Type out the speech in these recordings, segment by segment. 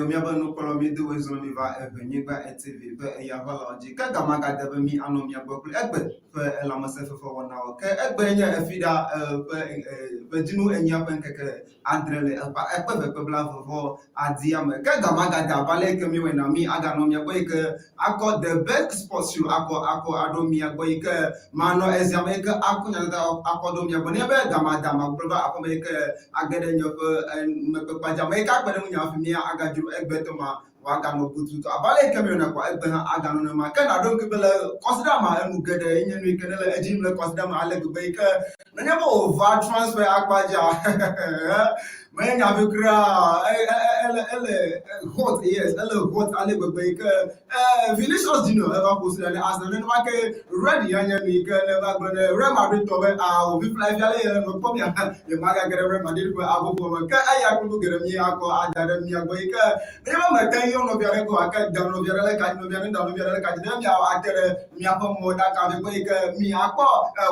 míabe nukpɔlawo míedo wòezɔ mi va Eʋenyigba TV ƒe eyaʋalawo dzi. Ke gama gade be mí anɔ mia gbɔ kple egbe ƒe lãmesẽfefe wɔnawo. Ke egbe nye efiɖa ƒe ƒe dzinu enyia ƒe ŋkeke adre le eƒe akpe eve kple blaeve vɔ adia me. Ke gama gade abe ale yi ke míewɔe na mí aganɔ mia gbɔ yi ke akɔ The Best Sports Show akɔ akɔ aɖo mia gbɔ yi ke manɔ ezia me yi ke akɔ nyatata akɔ ɖo mia gbɔ. Nenye be gama da magblɔ va aƒeme yi ke age ɖe nye ƒe numekpekpea dzi. Ame yi ke akpe ɖe ŋunye hafi mía agadzro egbetɔ ma wòaganɔ gududu abe ale yi ke míewɔnɛ kpɔ egbe hã aganɔ nenema. Ke nàɖo ŋkui be le kɔsiɖa ma enu geɖe nye nu yi ke nele edzi yim le kɔsiɖa me ale gbegbe yi ke nenye be wòva transfer akpa dzia menye nya vi kura ele ele hot yes ele hot ale gbegbe yi ke Vinicius Junior eva ƒo si ɖe ne Arsenal nenema ke Red ya nye nu yi ke neva gblɔ ne Real Madrid tɔ be ao fifla fia le ye nɔ kpɔm ya yemagage ɖe Real Madrid ƒe aboƒo me ke eya kple nu geɖe mi akɔ ada ɖe mia gbɔ yi ke nenye be mete yɔ nɔvi aɖe ko ake da nɔvi aɖe le ka dzi nɔvi aɖe da nɔvi aɖe le ka dzi ne miawɔ ate ɖe miaƒe mɔ ɖaka vi gbɔ yi ke miakpɔ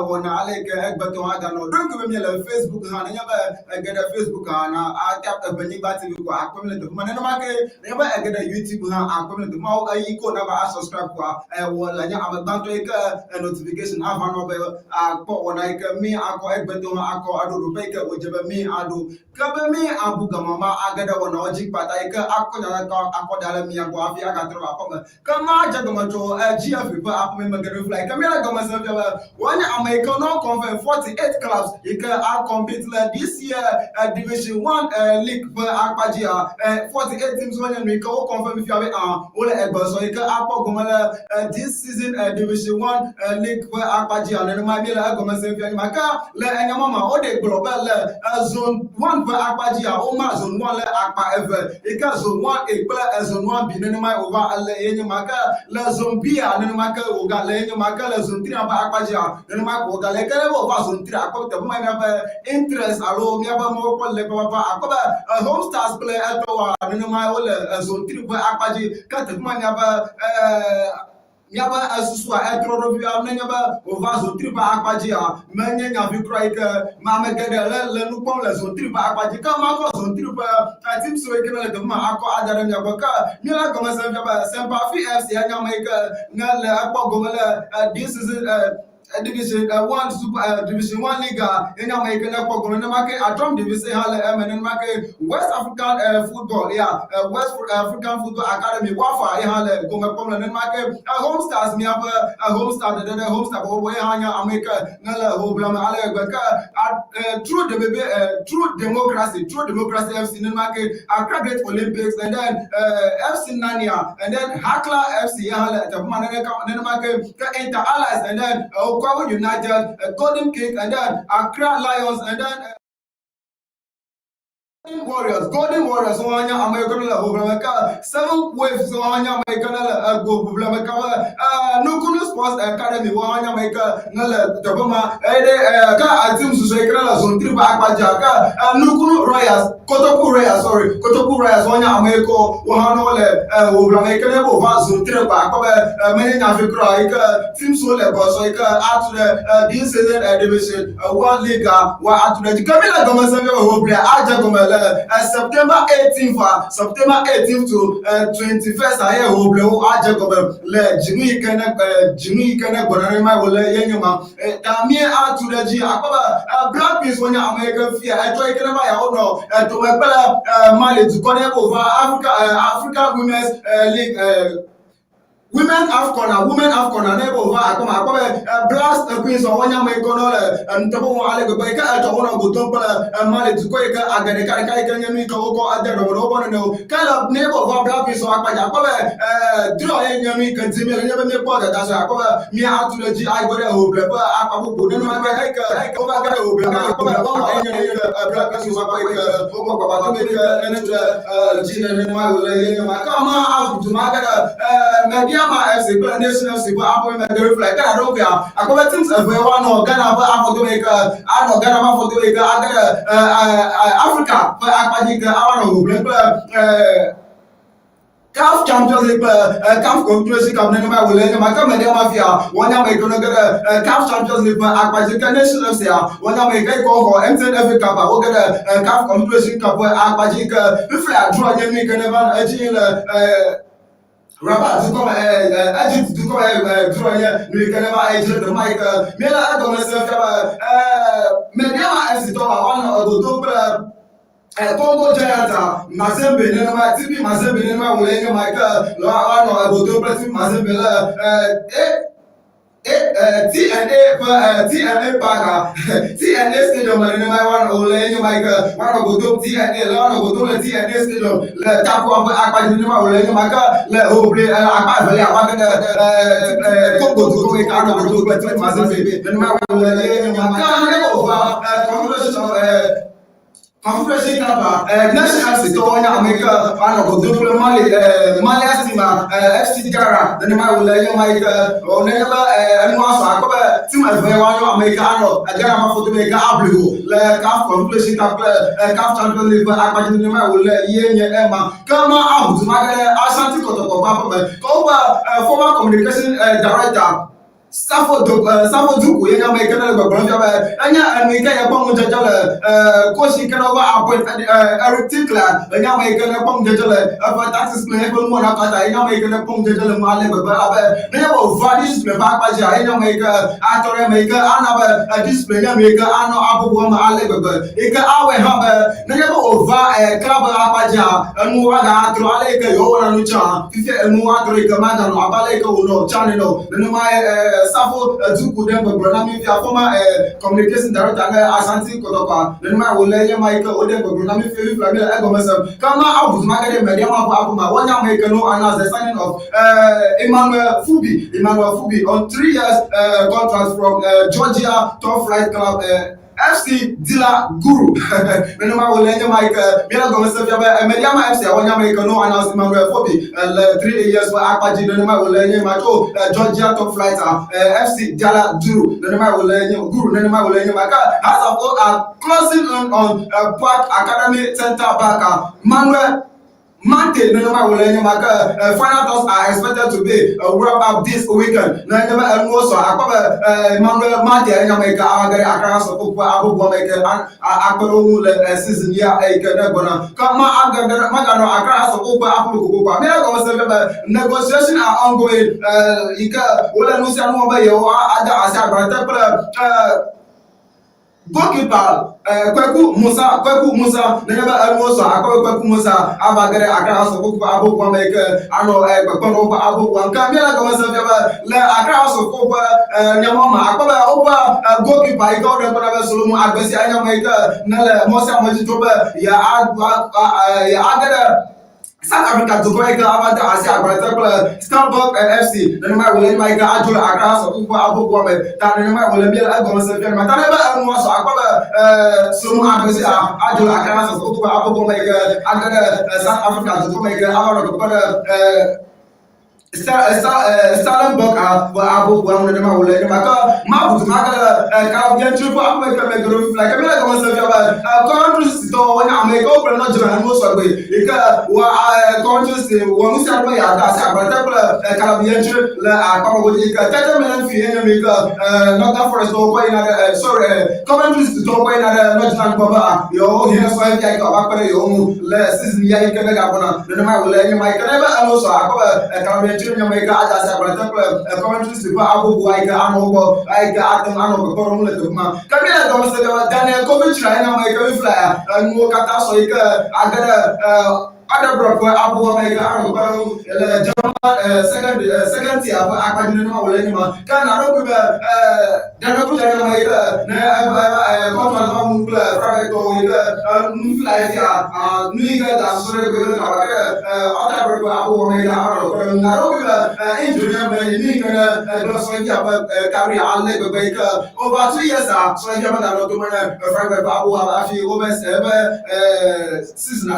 wɔna ale yi ke egbetɔ aganɔ ɖo ŋku be miele Facebook hã nenye be ege ɖe Facebook hã na ate Eʋenyigba TV ko akpɔ mi le teƒe ma nenema ke Nenye be ège ɖe YouTube hã, àkpɔ mí le teƒe mawo. Eyi ko nava a subscribe koa, ewɔ le nye ame gbãtɔ yi ke notification ava nɔ be akpɔ wɔna yi ke mí akɔ egbetɔ hã akɔ aɖo ɖoƒe yi ke wòdze be mí aɖo. Ke be mí abu game ma age ɖe wɔnawo dzi kpata yi ke akɔ nya ɖeka akɔ da ɖe mía gbɔ hafi agatrɔ va aƒeme. Ke madze gɔme tso GFP ƒe aƒeme me geɖe fla yi ke míele gɔme sem fia be woanye ame yi ke no confirm 48 clubs yi ke a compete le this year Division 1 league ƒe akpa dzia. 48 teams wonye nu yi ke wo confirm fia be ah wole egbesɔ yi ke akpɔ gome le this season Division 1 league ƒe akpa dzia. Nenema míele egɔme sem fia ma ke le enya ma ma woɖe gblɔ be le zone 1 ƒe akpa dzia woma zone 1 le akpa eve yi ke zone 1A kple zone 1B nenemae wòva le ye nye ma ke le zone B a nenema ke wòga le ye nye ma ke le zone 3 ƒe akpa dzia nenema ke wòga le ke ne wòva zone 3 akpɔ teƒe ma míaƒe interest alo míaƒe mɔkpɔkpɔ le papa akpɔ be Home Stars kple etɔwoa nenemae wole zone 3 ƒe akpa dzi ke teƒe ma míaƒe Míaƒe esusua etrɔ ɖo fifia nenye be wòva zotri ƒe akpa dzia, menye nya vi kura yi ke me ame geɖe le le nu kpɔm le zotri ƒe akpa dzi. Ke makɔ zotri ƒe team siwo yi ke nele teƒe ma akɔ ada ɖe mia gbɔ. Ke míele egɔme sem fia be Sempafi FC enye ame yi ke ne le ekpɔ gome le this season Division 1 Super Division 1 League a ye nye ame yi ke ne kpɔ gome nenema ke Atrom Division hã le eme nenema ke West African Football ya West African Football Academy WAFA ye hã le gome kpɔm le nenema ke Home Stars míaƒe Home Star ɖeɖe ɖe Home Star bɔbɔbɔ ye hã nye ame yi ke ne le hoʋlia me ale gbegbe ke True Debebe True Democracy True Democracy FC nenema ke Accra Great Olympics and then FC Nania and then Hakla FC ye hã le teƒe ma nenema ke Ke Inter Allies and then Okwawu United, Golden King and then Accra Lions and then Golden Warriors, Golden Warriors wɔn nye ame yi ke le ʋuʋleme ke Seven Waves wɔn nye ame yi ke le ego ʋuʋleme ke be Nukunu Sports Academy wɔn nye ame yi ke ne le teƒe ma eye ɖe ke team susɔe yi ke le zone 3 ƒe akpa dzia ke Nukunu Royals Kotoku Royals sorry Kotoku Royals wɔn nye ame yi ke wo hã ne wole ʋuʋleme yi ke ne wova zone 3 kpa akpɔ be menye nya vi kura yi ke teams wo le gbɔsɔ yi ke atu ɖe this season division one league a wa atu ɖe dzi ke mi le gɔme sem be ʋuʋlea adze gɔme le September 18 fa September 18 to 21st a ye ʋuʋlewo adze gɔme le dzinu yi ke ne dzinu yi ke ne gbɔna ne ma wòle ye nye ma ta mi atu ɖe dzi akpɔ be Black Queens wonye ame yi ke fia etsɔ yi ke ne va yawo nɔ dome kple Mali dukɔ ne wova Africa African Women's League Women AFCON a Women AFCON a ne be wòva akpɔ ma akpɔ be Blast Queens wɔwɔ nye ame yi ke nɔ le nuteƒe wɔm ale gbegbe yi ke etsɔ wonɔ go dom kple Mali dukɔ yi ke age ɖeka ɖeka yi ke nye nu yi ke wokɔ ede ɖɔme ɖe wogbɔ nene o. Ke le ne be wòva Black Queens wɔ akpa dzi akpɔ be draw ye nye nu yi ke dim míele nye be míekpɔ dada sue akpɔ be míatu ɖe edzi ayi go ɖe ʋiʋli ƒe akpa bubu nenema ke eyi ke wova ge ɖe ʋiʋli me akpɔ be woawɔ ye nye nu yi ke Black Queens wɔ akpɔ yi ke wokɔ gbagba dom yi ke nene tu ɖe dzi nenema wòle ye nye ma ke ame aʋu du ma ge ɖe Medeama FC kple Nation FC ƒe aƒeme me ge fly ke ɖaɖo ŋkuia akpɔ be teams eve woanɔ Ghana ƒe afɔdome yi ke anɔ Ghana ƒe afɔdome yi ke age ɖe Africa ƒe akpa dzi yi ke ava nɔ ʋuʋlem kple CAF Champions League kple CAF Confederation Cup nenema wòle enye ma ke me ɖe ma fia woanya ame yi ke ge ɖe CAF Champions League ƒe akpa dzi ke Nation FC a woanya ame yi ke xɔ MTN FA Cup a woge ɖe CAF Confederation Cup ƒe akpa dzi ke fifia draw nye nu yi ke neva edzi yim le Rabat dukɔ me Egypt dukɔ me draw nye nu yi ke neva edzi le teƒe ma yi ke míele egɔme sem fia be Medeama FC tɔwo woanɔ edodo kple Congo Giants a Mazembe nenema TP Mazembe nenema wòle nye ma ke le woanɔ egodo kple TP Mazembe le e TNA ƒe TNA Park a TNA Stadium le nenema woanɔ wòle nye ma ke woanɔ godo TNA le woanɔ godo le TNA Stadium le Takua ƒe akpa dzi nenema wòle nye ma ke le hoʋli akpa evelia woage ɖe Congo dukɔ yi ke anɔ godo kple TP Mazembe nenema wòle nye ma ke ne wova Confederation Confederation Cup a Nation FC tɔwo nye ame yi ke woanɔ godo kple Mali Malian team a FC Gara nenema wòle nye ma yi ke nenye be enua sɔ akpɔ be team eve woanyo ame yi ke anɔ Ghana ƒe afɔdome yi ke aʋli ho le CAF Confederation Cup kple CAF Champions League ƒe akpa dzi nenema wòle ye nye ema. Ke ma aʋu du ma ge ɖe Ashanti Kɔtɔkɔ ƒe aƒeme ke woƒe former communication director Safo do Safo Duku ye nye ame yi ke ne le gbɔgblɔm fia be enye enu yi ke yekpɔ ŋudzedze le coach yi ke ne wova appoint Eric Tinkler enye ame yi ke ne kpɔ ŋudzedze le eƒe tactics kple eƒe nuwɔna katã ye nye ame yi ke ne kpɔ ŋudzedze le ŋu ale gbegbe elabe nenye be wòva discipline ƒe akpa dzia ye nye ame yi ke atɔ ɖe eme yi ke ana be discipline nye nu yi ke anɔ aboboa me ale gbegbe yi ke awɔe hã be Nenye be wòva club akpa dzia, enuwo agatrɔ ale yi ke yewowɔna nu tsã. Fifia enuwo atrɔ yi ke maganɔ abe ale yi ke wònɔ tsã ene o. Nenemae Safo Duku ɖe gbɔgblɔ na mí fia former communication director ne Ashanti Kotoko. Nenemae wòle nye ma yi ke wòɖe gbɔgblɔ na mí fifia míele egɔme sem. Ke ma aʋu du mage ɖe meɖe ma ƒe aƒeme. Woanya ame yi ke no announce the signing of Emmanuel Fubi. Emmanuel Fubi on 3 years contract from Georgia top flight club FC Dila Guru. Nenema wòle nye ma yi ke míele gɔme se fia be Medeama FC awɔ nya me yi ke no announce Emmanuel Fobi le 3 years ƒe akpa dzi. Nenema wòle nye ma tso Georgia top flight FC Dila Duru. Nenema wòle nye Guru. Nenema wòle nye ma ke Hearts of Oak are closing in on Park Academy center back Manuel Mante. Nenema wòle nye ma ke final talks are expected to be wrap up this weekend. Ne nye be enuwo sɔ akpɔ be Emmanuel Mante enya me yi ke ava ge ɖe Accra House of Oak ƒe aboboa me yi ke akpe ɖe wo ŋu le season ya eyi ke ne gbɔna. Ke ma age ɖe maganɔ Accra House of Oak ƒe aƒeme kokoko. Míele gɔme se be negotiation are ongoing yi ke wole nu sia nu wɔm be yewo ade asi agbalẽ te kple goalkeeper Kweku Musa. Kweku Musa, nenye be enuwo sɔ akpɔ be Kweku Musa ava ge ɖe Accra House of Oak ƒe aboboa me yi ke anɔ kpekpem ɖe woƒe aboboa ŋu. Ke míele gɔme sem fia be le Accra House of Oak ƒe nyawo me akpɔ be woƒe goalkeeper yi ke woɖe ŋkɔ na be Solomon Agbesi enye ame yi ke ne le mɔ sia mɔ dzi to be yeage ɖe South Africa dukɔ yi ke ava de asi agbalẽ te kple Stellenbosch FC. Nenema wòle nye ma yi ke adzo le Accra House of Oak ƒe aboboa me ta nenema wòle míele egɔme sem fia nenema. Ta ne be enua sɔ akpɔ be Solomon Agbesi adzo le Accra House of Oak ƒe aboboa me yi ke age ɖe South Africa dukɔ me yi ke ava nɔ kpekpe ɖe Stellenbosch ƒe aboboa ŋu nenema wòle nye ma ke mabu du ma ke le Calabria ƒe aƒeme ke me geɖewo fifia ke míele gɔme sem fia be Coventry City tɔwo wonye ame yi ke wokplɔ nɔ dzra enuwo sɔgbe yi ke wɔ Coventry City wɔ nu sia nu be yeade asi agbalẽ te kple Calabria le akpa me godzi yi ke 30 million fee enye nu yi ke Nottingham Forest tɔwo kɔ yina ɖe, sorry, Coventry City tɔwo kɔ yina ɖe Nottingham gbɔ be yewo hiã sɔhɛ fia yi ke wòava kpe ɖe yewo ŋu le season ya yi ke ne gagbɔna. Nenema wòle nye ma yi ke ne be enuwo sɔ akpɔ be Calabria nye ame yi ke adze asi agbalẽ te kple Coventry City ƒe aboboa yi ke anɔ wo gbɔ yi ke ate ŋu anɔ kpekpeɖeŋu le teƒe ma. Ke míele gɔme se be Daniel Kovic nye ame yi ke fifia enuwo katã sɔ yi ke age ɖe Edinburgh ƒe aboa me yi ke anɔ kpekpeɖeŋu le German second tier ƒe akpa dzi. Nenema wòle nye ma ke naɖo ŋkui be Daniel Kovic nye ame yi ke ne contract va ŋu kple Freiburg tɔwo yi ke nu fila fia nu yi ke da susɔ ɖe gbegbe gaba ke Edinburgh ƒe aboa me yi ke anɔ kpekpeɖeŋu. Naɖo ŋkui be injury nye ame nu yi ke ne gblẽ sɔhɛ ƒe career ale gbegbe yi ke over 2 years a sɔhɛ meganɔ dome ne Freiburg ƒe aboa hafi wobe ebe season.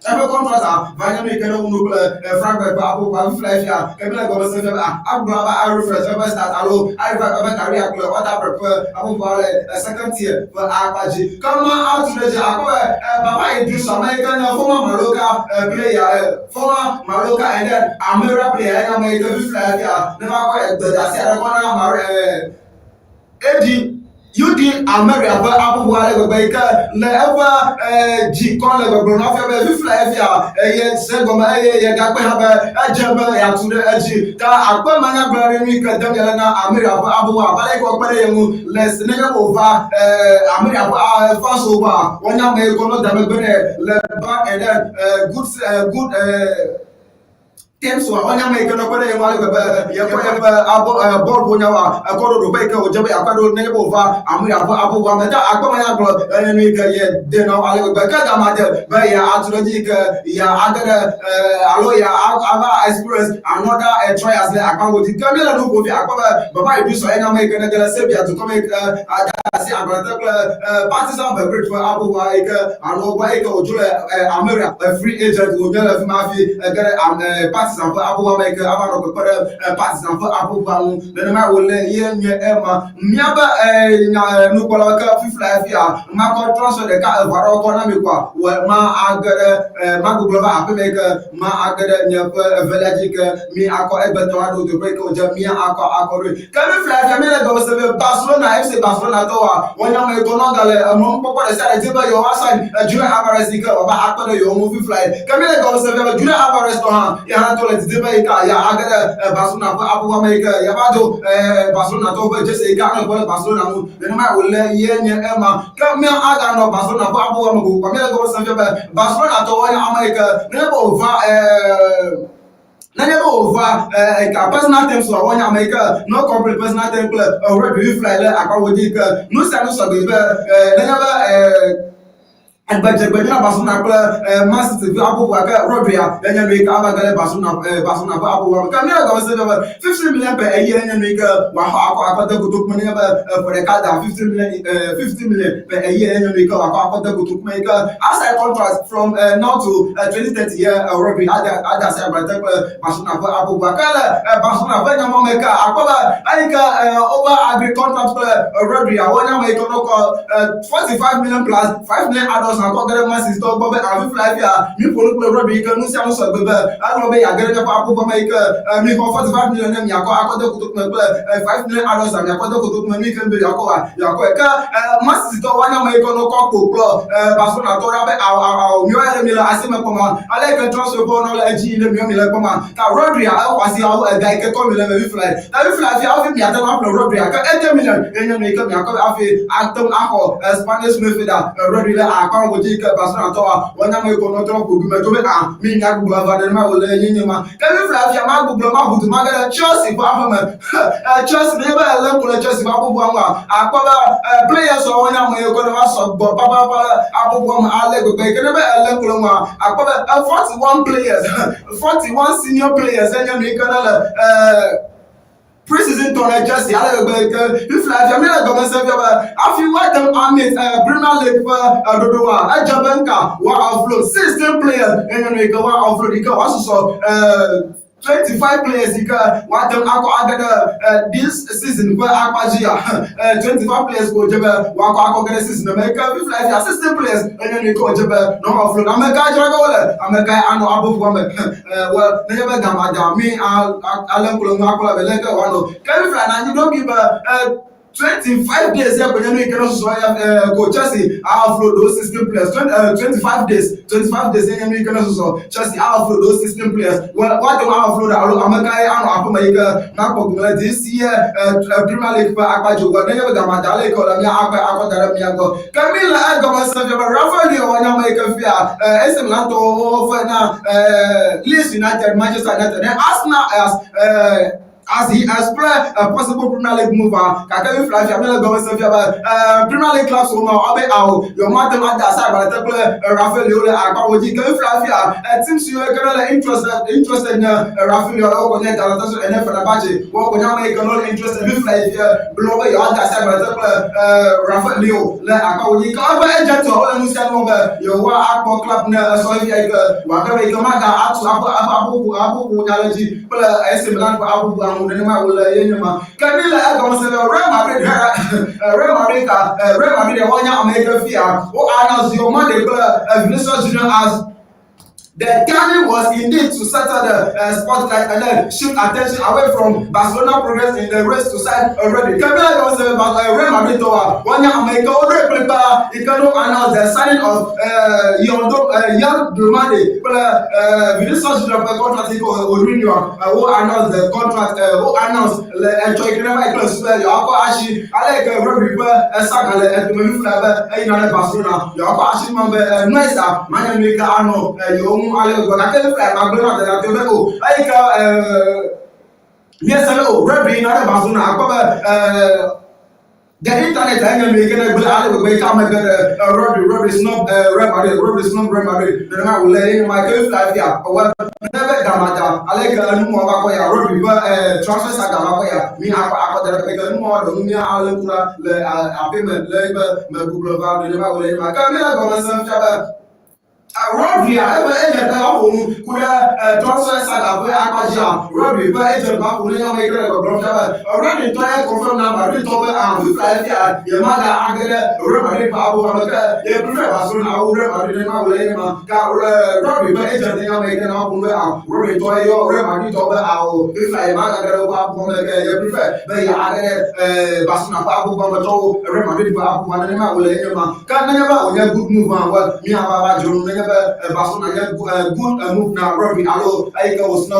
Eƒe contract va nye nu yi ke ne wu nu kple Frankfurt ƒe aƒoƒoa fifia fia ke míle gɔme sem fia be agblɔ abe arefresh eƒe start alo arevive eƒe career kple Otterberg ƒe aƒoƒoa le second tier ƒe akpa dzi. Ke ma atu ɖe edzi akpɔ be Baba Idrisu ame yi ke nye former Mallorca player, former Mallorca and then Almeria player enye ame yi ke fifia fia ne va kɔ gbedeasi aɖe kɔ na Mare AD UD Almeria ƒe aƒoƒo ale gbegbe yi ke le eƒe dzi kɔ le gbɔgblɔ na fia be fifia efia eye se gɔme eye yegakpɔe hã be edze be yeatu ɖe edzi. Ta akpe manyagblɔ ɖe nu yi ke dem yele na Almeria ƒe aƒoƒo abe ale yi ke wòkpe ɖe ye ŋu le nenye be wòva Almeria ƒe fans-wo gbɔa, woanya ame yi ke wonɔ da megbe nɛ le bad and then good good James wa wonya ame yi ke nɔƒe ɖe ye ŋu ale gbegbe yekɔ yeƒe abɔ bɔl ƒonyawoa ekɔ ɖo ɖoƒe yi ke wòdze be yeakɔe ɖo nenye be wòva Almeria ƒe aƒoʋua me. Ta akpe manyagblɔ enye nu yi ke ye de na wo ale gbegbe ke gama de be yeatu ɖe edzi yi ke yeage ɖe alo ya ava experience another trials le akpa godzi. Ke míele nu ƒom fia akpɔ be Baba Idrisɔ enye ame yi ke nege le Serbia dukɔ me yi ke ade asi agbalẽ te kple Partizan Belgrade ƒe aƒoʋua yi ke alo egbɔ eyi ke wòdzo le Almeria free agent wònye le fi ma hafi ege ɖe ame Partizan ƒe aƒoʋua me yi ke ava nɔ kpekpe ɖe Partizan ƒe aƒoʋua ŋu. Nenemae wòle ye nye ema. Míabe nya nukpɔlawo ke fifia fia makɔ transfer ɖeka eve aɖewo kɔ na mi koa wɔ ma age ɖe magbugbɔ va aƒeme yi ke ma age ɖe nye ƒe evelia dzi ke mi akɔ egbetɔ aɖo teƒe yi ke wòdze mía akɔ akɔ ɖoe. Ke fifia fia míele gɔme se be Barcelona FC Barcelona tɔwoa wonya ame yi ke wonɔ le emɔnukpɔkpɔ ɖe sia ɖe dzi be yewoa sign Julian Alvarez yi ke wòava akpe ɖe yewo ŋu fifia. Ke míele gɔme se fia be Julian Alvarez tɔ hã ye hã tɔ le didi be yi ke ya age ɖe Barcelona ƒe aƒoʋua me yi ke yeava do Barcelona tɔwo ƒe dzesi yi ke anɔ kpe ɖe Barcelona ŋu. Nenemae wòle ye nye ema. Ke mía aganɔ Barcelona ƒe aƒoʋua me kokoko. Míele gɔme se fia be Barcelona tɔwo nye ame yi ke nenye be wòva Nenye be wòva eka personal terms wa wonya ame yi ke no complete personal term kple Rodri fly le akpawo dzi yi ke nu sia nu sɔgbe be nenye be egbedzegbe nye na Barcelona kple Man City ƒe aƒoƒo gake Rodri-a enye nu yi ke ava ge ɖe Barcelona Barcelona ƒe aƒoƒoa me. Ke míele gɔme se be 50 million per year enye nu yi ke wòaxɔ akɔ akɔ de kotoku me nenye be ƒe ɖeka da 50 million 50 million per year enye nu yi ke wòakɔ akɔ de kotoku me yi ke assign contract from now to 2030 ye Rodri ade ade asi agbalẽ kple Barcelona ƒe aƒoƒoa. Ke le Barcelona ƒe nyamɔ me ke akpɔ be eyi ke wova agree contract kple Rodri-a wonye ame yi ke wokɔ 45 million plus 5 million adults nakɔ ge ɖe Man City tɔwo gbɔ be afi fla fia míƒo nu kple Rodri yi ke nu sia nu sɔgbe be elɔ̃ be yeage ɖe míaƒe aƒoƒoa me yi ke mixɔ 45 million ne miakɔ akɔ de kotoku me kple 5 million adults miakɔ de kotoku me nu yi ke be yeakɔ wa yeakɔe. Ke Man City tɔwo woanye ame yi ke nɔkɔ kpo kplɔ Barcelona tɔwo ɖa be ao ao ao miwo ya ɖe miele asi me kpɔm ale yi ke transfer ƒe wɔnawo le edzi yim ɖe miwo miele kpɔm ta Rodri exɔ asi awu ega yi ke kɔ mi le me fiflae. Ta fiflae fia hafi miate ŋu aƒle Rodri ke ede million ye nye nu yi ke miakɔ hafi ate ŋu axɔ Spanish midfielder Rodri le akpa godzi yi ke Barcelona tɔwoa woanye ame yi ke wonɔ trɔ ƒo gui me dzo be a mi miagbugbɔ ava nenema wòle ye nye ma. Ke fiflae fia magbugbɔ maʋu du mage ɖe Chelsea ƒe aƒeme. Chelsea nenye be èlé ŋku ɖe Chelsea ƒe aƒoƒoa ŋua akpɔ be players woanye ame yi ke ne va sɔ gbɔ papapa le aƒoƒoa me ale gbegbe yi ke ne be èlé ŋku ɖe eŋua akpɔ be 41 players 41 senior players enye nu yi ke ne le pre-season tɔ le Chelsea ale gbegbe yi ke fifia fia míele gɔme se fia be hafi woate ŋu amit Premier League ƒe ɖoɖoa edze be ŋka woa offload 16 players enye nu yi ke woa offload yi ke woasusɔ 25 players yi ke woate ŋu akɔ age ɖe this season ƒe akpa dzia 25 players ko dze be woakɔ akɔ ge ɖe season me ke fifia fia 16 players enye nu yi ke wòdze be nɔ offload. Ame ka dzra ge wole? Ame kae anɔ aboƒoa me? Well, nenye be gama da mi alé ŋku ɖe ŋu akpɔ la be leke wòanɔ. Ke fifia na anyi ɖokui be 25 days ya kwenye nu yi ke ne susɔ ya ko Chelsea offload those 16 players 20, 25 days 25 days nye nu yi ke ne susɔ Chelsea offload those 16 players well woate ŋu offload alo ame kae anɔ aƒeme yi ke nakpɔ gome le this year Premier League ƒe akpa dzi o nenye be gama da ale yi ke wòle mía akpe akɔ da ɖe mía gbɔ ke mi le egɔme se fia be Rafael Leao nye ame yi ke fia AC Milan tɔwo wofe na Leeds United Manchester United ne Arsenal as As he explore a possible Premier League move a, gake fifia fia míele gɔme sem fia be Premier League clubs wo ma woabe ao yewo mate ŋu ade asi agbalẽ te kple Rafael Leao le akpawo dzi. Ke fifia fia team siwo ke ne le interested ne Rafael Leao wo nye Galatasaray ene Fenerbahce wo nye ame yi ke ne le interested fifia yi fia gblɔ be yewoade asi agbalẽ te kple Rafael Leao le akpawo dzi. Ke eƒe agent wole nu sia nu wɔm be yewoa akpɔ club ne esɔ fifia yi ke wòage be yi ke maga atu aƒe aƒe aƒoƒo aƒoƒo nya le dzi kple AC Milan ƒe aƒoƒoa ŋu nenema wòle ye nye ma. Ke mi le egɔme se be Real Madrid hã Real Madrid ka Real Madrid woanya ame yi ke fia wo announce Diomande kple Vinicius Junior as The timing was indeed to settle the spotlight and then shift attention away from Barcelona progress in the race to sign already. Ke mi le egɔme se be Real Madrid tɔwoa woanya ame yi ke woɖoe kplikpaa yi ke no announce the signing of Yan Diomande kple Vinicius Junior ƒe contract yi ke wo renew wo announce the contract wo announce le etsɔ yi ke ne va yi kple susu be yewoakɔ asi ale yi ke Rodri ƒe saga le edome fifia be eyina ɖe Barcelona yewoakɔ asi ma be noise manye nu yi ke anɔ yewo ŋu ale gbegbe gake fifia magblẽ na dada be o eyi ke míese be o Rodri yina ɖe Barcelona akpɔ be The internet enye nu yi ke ne gblẽ ale gbegbe yi ke ame geɖe Rodri snob Real Madrid, Rodri snob Real Madrid nenema wòle ye nye ma ke fifia fia ewɔ ne be gamada ale ke enumɔ va kɔ ya Rodri ƒe transfer saga va kɔ ya mi akɔ akɔ da ɖe ke numɔ ɖe nu mía ale ŋku ɖa le aƒe me le eƒe megugblɔ va nenema wòle ye ma ke mi le gɔme sem fia be Rodri a eƒe agent va ƒo nu ku ɖe transfer saga ƒe akpa dzia Rodri ƒe agent va ƒo nu nye ame yi ke le gbɔgblɔm fia be Rodri ŋutɔ ye confirm na Madrid tɔ be ah fifia efia yemaga age ɖe Real Madrid ƒe aboha me ke ye prefer Barcelona wu Real Madrid nenema wòle ye ma ka Rodri ƒe agent nye ame yi ke na ƒo nu be ah Rodri ŋutɔ ye yɔ Real Madrid tɔ be ah fifia yemaga ge ɖe woƒe aboha me ke ye prefer be yeage ɖe Barcelona ƒe aboha me tsɔ wu Real Madrid ƒe aboha nenema wòle ye nye ma Ke nenye be wònye good move hã well míava va dzro nu nenye be Barcelona nye good move na Rodri alo eyi ke wòsnɔ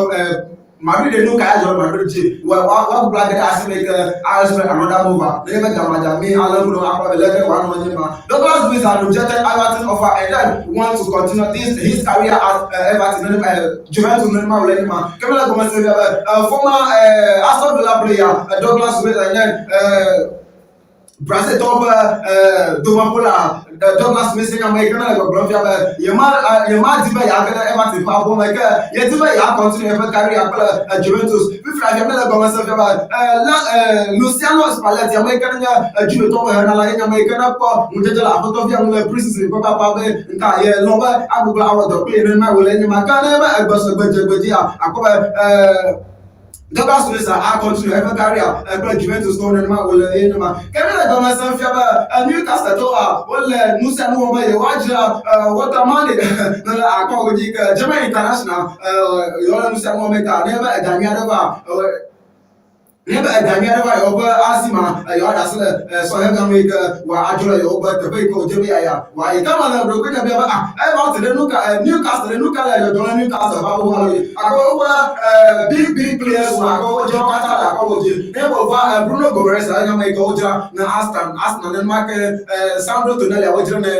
Madrid nu ka ya dzɔ Madrid dzi well woagbugbɔ age ɖe asi me yi ke AS Real another move a nenye be gamadza mi ale ŋku ɖe akpɔ be leke wòanɔ anyi ma. Douglas Luiz has rejected Everton offer and then want to continue this his career at Everton nenema Juventus nenema wòle nye ma. Ke mele gɔme se be former Aston Villa player Douglas Luiz and then Braziltɔwo ƒe domeƒola Douglas Luiz nye ame yi ke ne le gbɔgblɔm fia be yema yemadi be yeage ɖe Everton ƒe abɔ me ke yedi be yeacontinue eƒe career kple Juventus. Fifia fia mele gɔme sem fia be la Luciano Spalletti ame yi ke nye Juvetɔwo ƒe henala ye nye ame yi ke ne kpɔ ŋudzedze le aƒetɔvia ŋu le pre-season ƒe papa be nka ye lɔ̃ be agbugbɔ awɔ dɔ kpli nenema wòle nye ma ke ne be egbe sɔgbe dze gbe dzia akpɔ be Douglas Luiz a continue eƒe career kple Juventus tɔwo nenema wòle ye nye ma. Ke míele gɔme sem fia be Newcastle tɔwoa wole nu sia nu wɔm be yewoadzra Woltemade le akpa wo dzi ke German international yewole nu sia nu wɔm ta ne be ega nyui aɖe va ne be ega nyui aɖe va yewoƒe asi ma yewoaɖe asi le sɔhɛ gã nu yi ke wòadzo le yewoƒe teƒe yi ke wòdze be yeaya wòayi. Ke mele ɖokuinye biam be ah Everton ɖe nu ka Newcastle ɖe nu ka le dzɔdzɔm le Newcastle ƒe aƒe alo akɔ woƒe big big players wɔ akɔ wodzra wo katã le akɔ wo dzi. Ne wova Bruno Guimaraes enye ame yi ke wodzra na Aston Arsenal nenema ke Sandro Tonali wodzra ne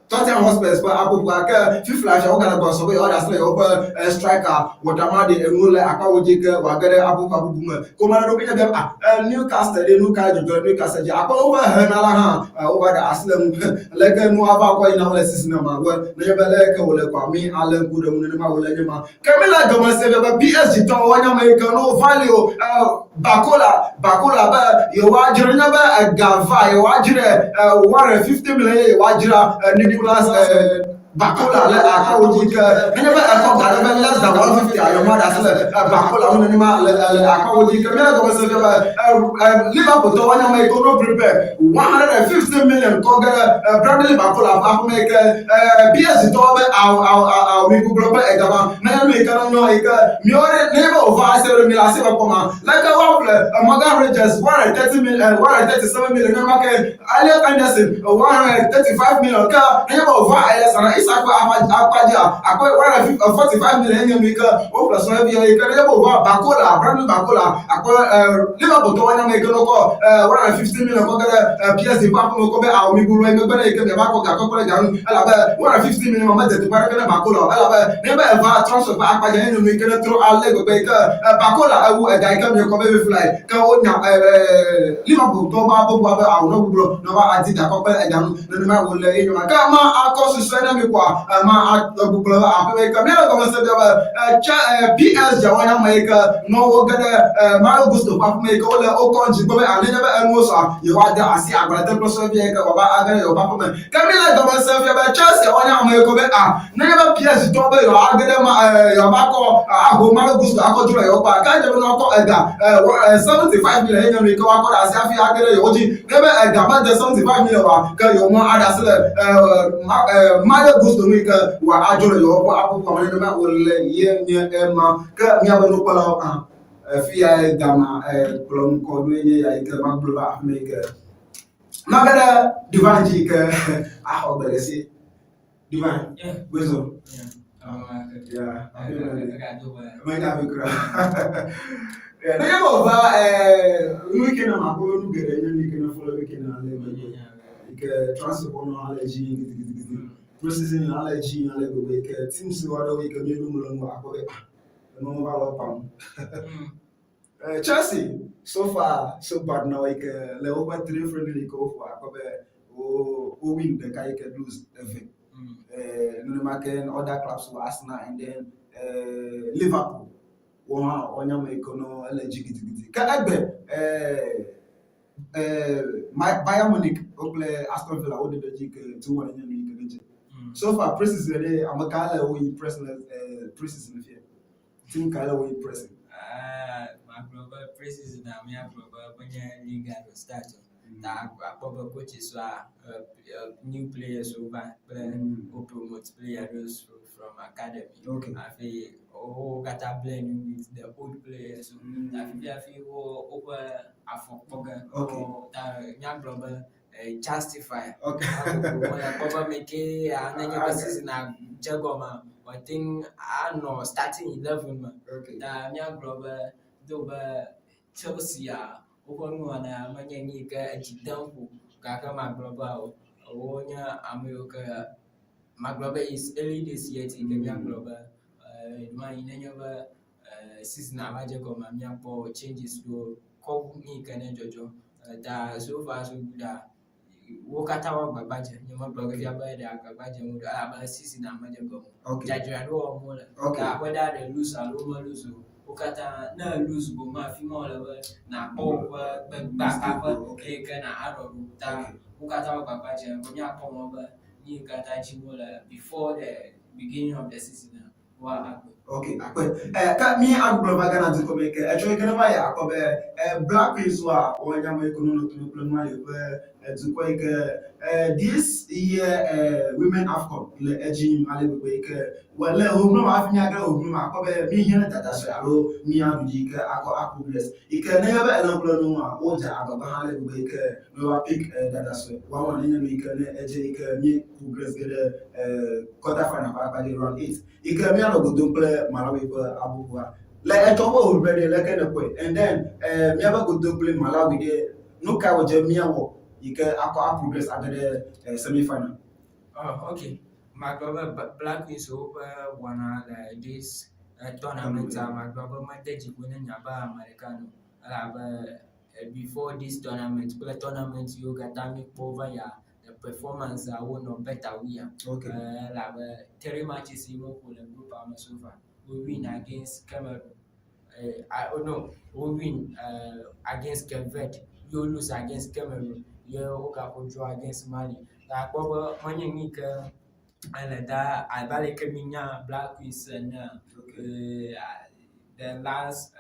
Tottenham Hotspurs ƒe aƒoƒoa ke fifia fia wogale gbɔsɔ be yewoaɖe asi le yewoƒe striker Woltemade ŋu le akpa wo dzi ke wòage ɖe aƒoƒoa bubu me. Ko mele ɖokuinye biam ah Newcastle ɖe nu ka dzɔdzɔ le Newcastle dzi akpɔ woƒe henala hã wova ɖe asi le ŋu leke nu ava kɔ yina wole season ma we nenye be leke wòle kɔa mi ale ŋku ɖe ŋu nenema wòle nye ma ke mi le gɔme se be PSG tɔwo woanye ame yi ke no value Barcola Barcola be yewoadzra nenye be ega va yewoadzrae 150 million ye yewoadzra Nicolas Barcola le akpawo dzi ke nenye be ekɔ ga ɖe be less than 150 ayɔ ma ɖe asi le Barcola ŋu nenema le le akpawo dzi ke míele gɔme se be Liverpool tɔwo anya me yi ke woɖo prepare 150 million kɔ ge ɖe Bradley Barcola ƒe aƒeme yi ke PSG tɔwo be awo awo awo mi gblɔ be ega ma nenye nu yi ke ne nyɔ yi ke miawo ɖe nenye be wòva ase ɖe mi le asi me kpɔ ma leke woaƒle Morgan Rogers 130 million 137 million nenema ke Elliot Anderson 135 million ke nenye be wòva Alexander Isak ƒe akpa dzia, akpɔ 145 million enye nu yi ke woƒle sɔ evia yi ke ne wova Barcola, Bradley Barcola, akpɔ Liverpool tɔwo nye ame yi ke ne wokɔ 150 million kɔ ge ɖe PSG ƒe aƒeme kɔ be awɔ mi blu megbe ne yi ke miava kɔ ga kɔ kpe ɖe ga ŋu elabe 150 million ma mede teƒe aɖeke ne Barcola o elabe ne be eva transfer ƒe akpa dzi enye nu yi ke ne trɔ ale gbegbe yi ke Barcola ewu ega yi ke miekɔ be fly ke wonya Liverpool tɔwo ƒe aƒe be awɔ ne gblɔ ne woava adi ga kɔ kpe ɖe ega ŋu nenema wòle ye nyɔna ke ma akɔ susɔe ne mi kɔa ma gblɔ be aƒe yi ke míele gɔme se bia be tse PSG woanye ame yi ke nɔ wo ge ɖe Mario Gusto ƒe aƒeme yi ke wole wokɔ dzi gbɔ be nenye be enuwo sɔa yewoade asi agbalẽ te kple sɔe yi ke wòava age ɖe yewoƒe aƒeme ke míele gɔme se fia be Chelsea woanye ame yi ke be a nenye be PSG tɔwo be yewoage ɖe ma yewoava kɔ aho Mario Gusto akɔ dzro le yewo gbɔa ke edze be ne woakɔ ega 75 million ye nye nu yi ke woakɔ ɖe asi hafi age ɖe yewo dzi ne be ega mede 75 million oa ke yewo aɖe asi le Mario Gusto ŋu yi ke wòadzo le yewoƒe aƒuƒoa me nenema wòle ye nye ema ke míaƒe nukpɔlawo hã fi ya gama kplɔ ŋkɔ ɖoe nye ya yi ke magblɔ be afi ma yi ke mage ɖe Divine dzi yi ke axɔ gbe ɖe si Divine Wisdom. Yeah, menya be kura. Ne nye be wòva nu yi ke ne makpɔ be nu geɖe nye nu yi ke ne follow weekend ale gbegbe yi ke transfer bɔ nɔ ale dzi gidigidigidi preseason ale dzi ale gbegbe yi ke teams aɖewo yi ke míeɖo ŋu le ŋu akpɔ be ah enuwo va le pam. Chelsea so far so bad na wo yi ke le woƒe three friendly yi ke woƒo akpɔ be wo wo win ɖeka yi ke lose eve. Nenema ke other clubs were Arsenal and then Liverpool wo hã wonye ame yi ke nɔ ele dzi gidigidi. Ke egbe Bayern Munich wo kple Aston Villa wo ɖe dzi ke 2-1 nye nu yi ke ne dze. So far preseason ɖe ame ka le wo impress le preseason fia? Team ka le wo impress? Magblɔ be preseason a míagblɔ be menye liga no start o. Ta akpɔ be coaches woa new players wo va kple wo promote player ɖewo from academy. Hafi wo katã blend with the old players. Ta fifi hafi wo woƒe afɔ kpɔ ge. Ta míagblɔ be justify. Kpɔ be me ke ya nenye be season a dze gɔmea wòate ŋu anɔ starting 11 me. Ta míagblɔ be do be Chelsea woƒe nuwɔna menye nu yi ke edzi dem ƒo gake magblɔ be wonye ame yiwo ke magblɔ be is early days yet yi ke míagblɔ be ɖewohĩ nenye be season va dze gɔmea míakpɔ changes ɖewo kɔ wu nu yi ke ne dzɔdzɔm. Ta so far so good a wo katã wo agbagba dzem. Nyemegblɔ ge fia be ɖe agbagba dzem wole elabe season medze gɔme o. Dzadzraɖo wɔm wole. Ta whether they lose alo wome lose o, wo katã ne lose boŋ afi ma wòle be nàkpɔ woƒe gbegbaƒe eye ke na aɖɔ ɖo. Ta wo katã wo agbagba dzem be míakpɔ mɔ be nu yi katã dzim wole before the beginning of the season woagbe. Ok, akpe. Ke mi agblɔ va Ghana dukɔ me ke etsɔ yi ke ne va yi akpɔ be Black Queens wa woanye ame yi ke nɔ to kple Mali ƒe dukɔ yi ke this year Women AFCON le edzi yim ale gbegbe yi ke wòle hoʋlɔ ma hafi míage ɖe hoʋlɔ ma akpɔ be míhiã ne dada sue alo míaɖu dzi yi ke akɔ a progress yi ke nenye be ele ŋku le nu ŋua wodze agbagba hã ale gbegbe yi ke ne woa pick dada sue woawo nenye nu yi ke ne edze yi ke mí progress ge ɖe quarter final ƒe akpa dzi round 8 yi ke míanɔ go dom kple Malawi ƒe aboƒoa le etsɔ ƒe hoʋiʋli ɖe leke ne kpɔe and then míaƒe go do kple Malawi ɖe nu ka wòdze míawɔ yi ke akɔ a progress age ɖe semi final. Oh, okay. Magblɔ be Black Queens woƒe wɔna le this tournament a magblɔ be mede dzi ƒo ne nye abe ame ɖeka ene o elabe before this tournament kple tournament yiwo katã míkpɔ va yia the performance a wonɔ better wu ya. Elabe three matches yi woƒo le group a me so far, wo win against Cameroon. Oh no, wo win against Cape Verde, ye wo lose against Cameroon, ye wogaƒo draw against Mali. Ta akpɔ be menye nu yi ke ele da abe ale yi ke mínya Black Queens ene the last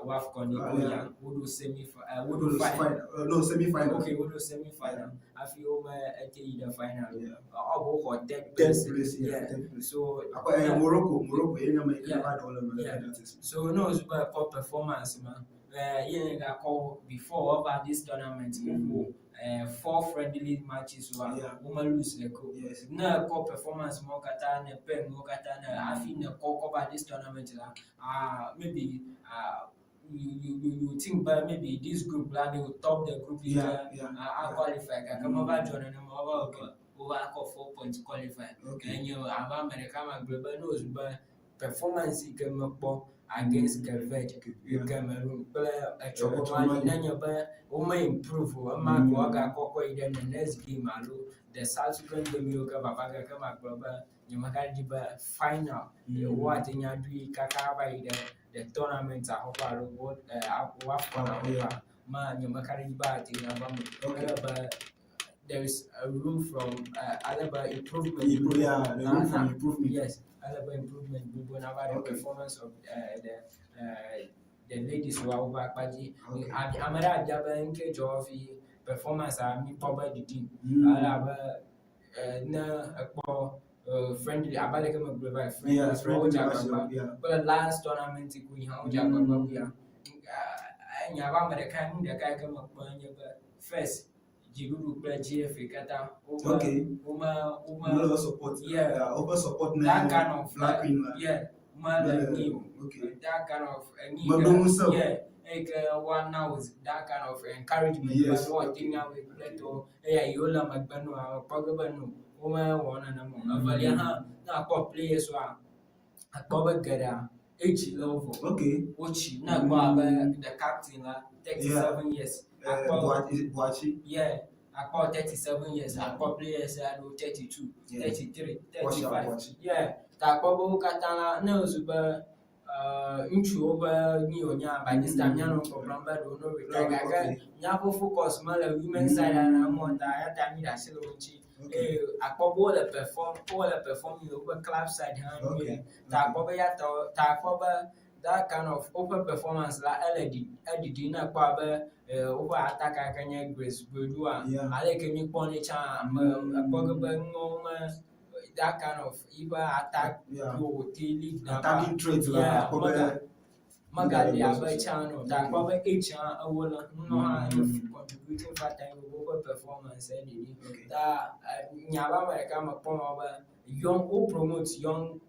WAFCON yi woya woɖo semi woɖo final no semi final okay woɖo semi final hafi wome ete yi ɖe final o woxɔ third place, yeah, third place. So Akpɔ Morocco ye nye ame yi ke va ɖe wo le me le penalties. So ne wòzu be ekpɔ performance ma Ye ne gakɔ before woava this tournament woƒo four friendly matches wa wome lose ɖeke o. Ne ekɔ performance mawo katã ne pair nuwo katã ne hafi ne kɔ kɔ va this tournament la, ah maybe ah you think be maybe this group la they will top the group yi ke a qualify gake meva dzɔ nenema wova wɔ be wova kɔ 4 points qualify. Enye abe ame ɖeka magblɔ be ne wòzu be performance yi ke mekpɔ against Cape Verde, Cameroon kple etsɔ Mali nenye be wome improve o ema ko woagakɔ kɔ yi ɖe the next game alo the subsequent game yiwo ke vava ge ke magblɔ be nyemagaɖi be final woate ŋu aɖui kaka va yi ɖe the tournament axɔƒe alo WAFCON axɔƒea ma nyemeka ɖe edzi be ate ŋu ava eme o. Ele be there is a room from ale be improvement. Yeah, the room for improvement. Yes, ale be improvement gbogbo nava ɖe performance of the ladies wa woƒe akpa dzi. Ame ɖe abia be ŋke dzɔ hafi performance a mi kpɔ be ɖiɖim. Elabe ne ekpɔ friendly abe aleke megblɔe va yi friendly wodze agbagba kple last tournament ko yi hã wodze agbagba wu ya. Nye abe ame ɖeka nu ɖeka yi ke mekpɔ nye be first dziɖuɖu kple GFA katã wome wome wome support yeah woƒe support na that kind of Black Queen la yeah mele nyi o that kind of enyi Meɖo ŋusẽ o. Yeah, eyi ke woana wo that kind of encouragement be woate ŋu awɔe kple tɔwo eya yiwo le megbe no akpɔ ge be no womewɔ nenema o. Evelia hã ne akpɔ players woa akpɔ be geɖea age le wo vɔ. Wotsi ne ekpɔ abe the captain la 37 years. Akpɔ Boakye. Yeah, akpɔ 37 years akpɔ players aɖewo 32, 33, 35. Yeah, ta akpɔ be wo katã la ne wòzu be ŋutsuwo ƒe nu wònye by this time míanɔ gbɔgblɔm be ɖewo no retire gake míaƒe focus mele women side nenema o ta eya ta mí ɖe asi le wo ŋuti. Eye akpɔ be wole perform wole perform le woƒe club side hã nyuie. Ta akpɔ be ya ta ta akpɔ be that kind of woƒe performance la ele ɖi eɖiɖim ne ekpɔ abe woƒe attacker yi ke nye Grace Boadua ale yi ke míekpɔnɛ tsã me ekpɔ ge be nuwo me that kind of yiƒe attack yiwo wòte lead na attacking threat la akpɔ be megali abe tsã ene o. Ta akpɔ be age hã ewo le nunɔ hã nye contributing factor yi woƒe performance eɖiɖi. Ta nye abe ame ɖeka mekpɔ mɔ be young wo promote young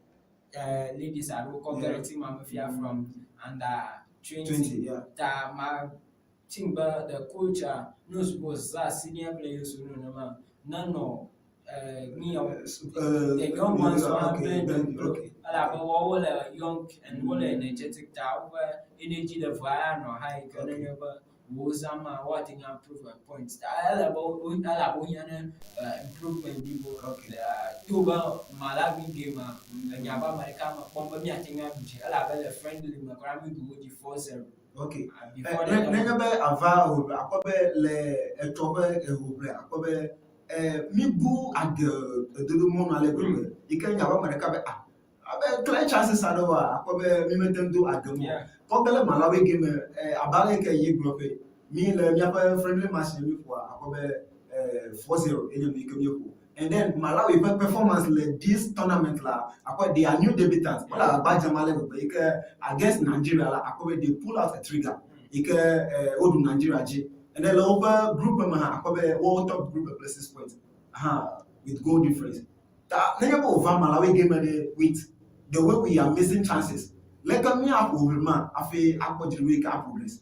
ladies aɖewo kɔ ge ɖe team me fia from under 20. Ta ma think be the coach no wòzã senior players wo nenema nenɔ the young ones hã blend elabe woawo le young and wole energetic ta woƒe energy level anɔ high ke nenye be wozã ma woate ŋu improve a point. Ta ele be elabe wohiã ne improvement blibo. To be Malawi game a enya abe ame ɖeka mekpɔm be míate ŋu aɖu dzi elabe le friendly me kura míɖu wo dzi 4-0. Okay. Nenye be ava ʋeʋle akpɔ be le etsɔ ƒe ʋeʋle akpɔ be míbu age edodo mɔnu ale gbegbe yi ke nye abe ame ɖeka be ah abe clear chances aɖewoa akpɔ be mi mete ŋu do age mɔ. Kɔ ge le Malawi game abe ale yi ke ye gblɔ be mi le míaƒe friendly match mi ƒoa akpɔ be 4-0 enye nu yi ke míeƒo. And then Malawi ƒe performance le this tournament la akpɔ they are new debutants wole agbagba dzem ale gbegbe yi ke against Nigeria la akpɔ be they pull out a trigger yi ke woɖu Nigeria dzi. And then le woƒe group me hã akpɔ be wo top group kple 6 points hã with goal difference. Ta nenye be wòva Malawi game ɖe with the way we are missing chances leke míaƒo ʋli ma hafi akpɔ dziɖuɖu yi ke a progress.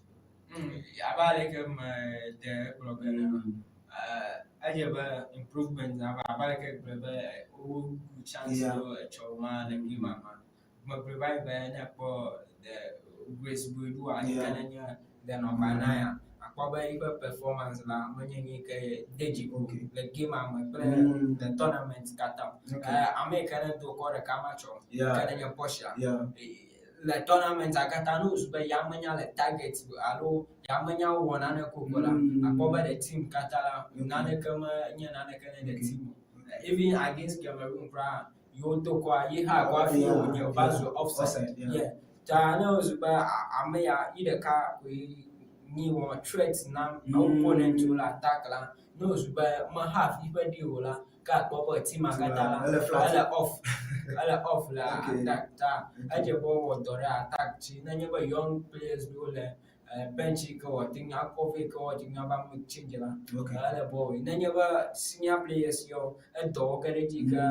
Abe ale ke mede egblɔ be ene, edze be improvement nava abe ale ke gblɔ be woɖu chance ɖewo etsɔ ma le game ma. Megblɔe va yi be ne ekpɔ the Grace Boadua yi ke nenye the number 9 akpɔ be yiƒe performance la menye nu yi ke de dzi o le game me kple the tournament katã. Ame yi ke ne do kɔ ɖeka matsɔ yi ke nenye Portia le tournament katã ne wòzu be ya menya le target alo ya menya wɔ nane ko ko la akpɔ be the team katã la naneke menye naneke ne the team o. Even against Cameroon kura yiwo do kɔa yi hã kɔ hafi wònye va zu offside. Yeah. Ta ne wòzu be ame ya yi ɖeka koe nyi wɔ threat na opponent wo le attack la ne wòzu be me have yiƒe ɖi o la ke akpɔ be team katã la ele off ele off le attack ta edze be wowɔ dɔ ɖe attack dzi nenye be young players ɖewo le Bench yi ke wòate ŋu akɔ vɛ ke woate ŋu ava make change la, ele be woawɔe. Nenye be senior players yawo edɔ wo ge ɖe edzi yi ke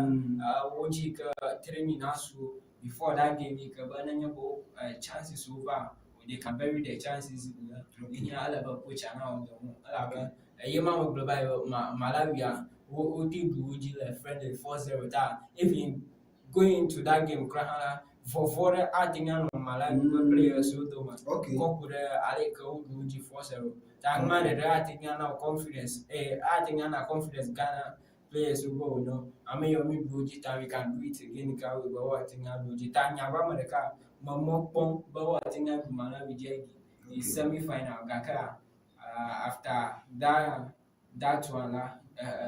wo dzi yi ke training nasu wo before that game yi ke be nenye be wo chances wo va, they can bury the chances. Ye ele be coach nawɔ dɔ ŋu elabe eye ma megblɔ va yi be Malawia wo wote ɖu wo dzi le friendly 4-0 ta even going into that game kura hã la, vɔvɔ̃ ɖe ate ŋu anɔ Malawi ƒe players wo dome kɔ ku ɖe ale yi ke woɖu wo dzi 4-0. Ta nua ɖeɖe ate ŋu ana wo confidence eye ate ŋu ana confidence Ghana players wo be wònɔ ame yiwo mi ɖu wo dzi ta we can do it again ka wɔe be woate ŋu aɖu wo dzi. Ta nya ƒe ame ɖeka me mɔ kpɔm be woate ŋu aɖu Malawi dzi ayi yi semi final gakea after that that one la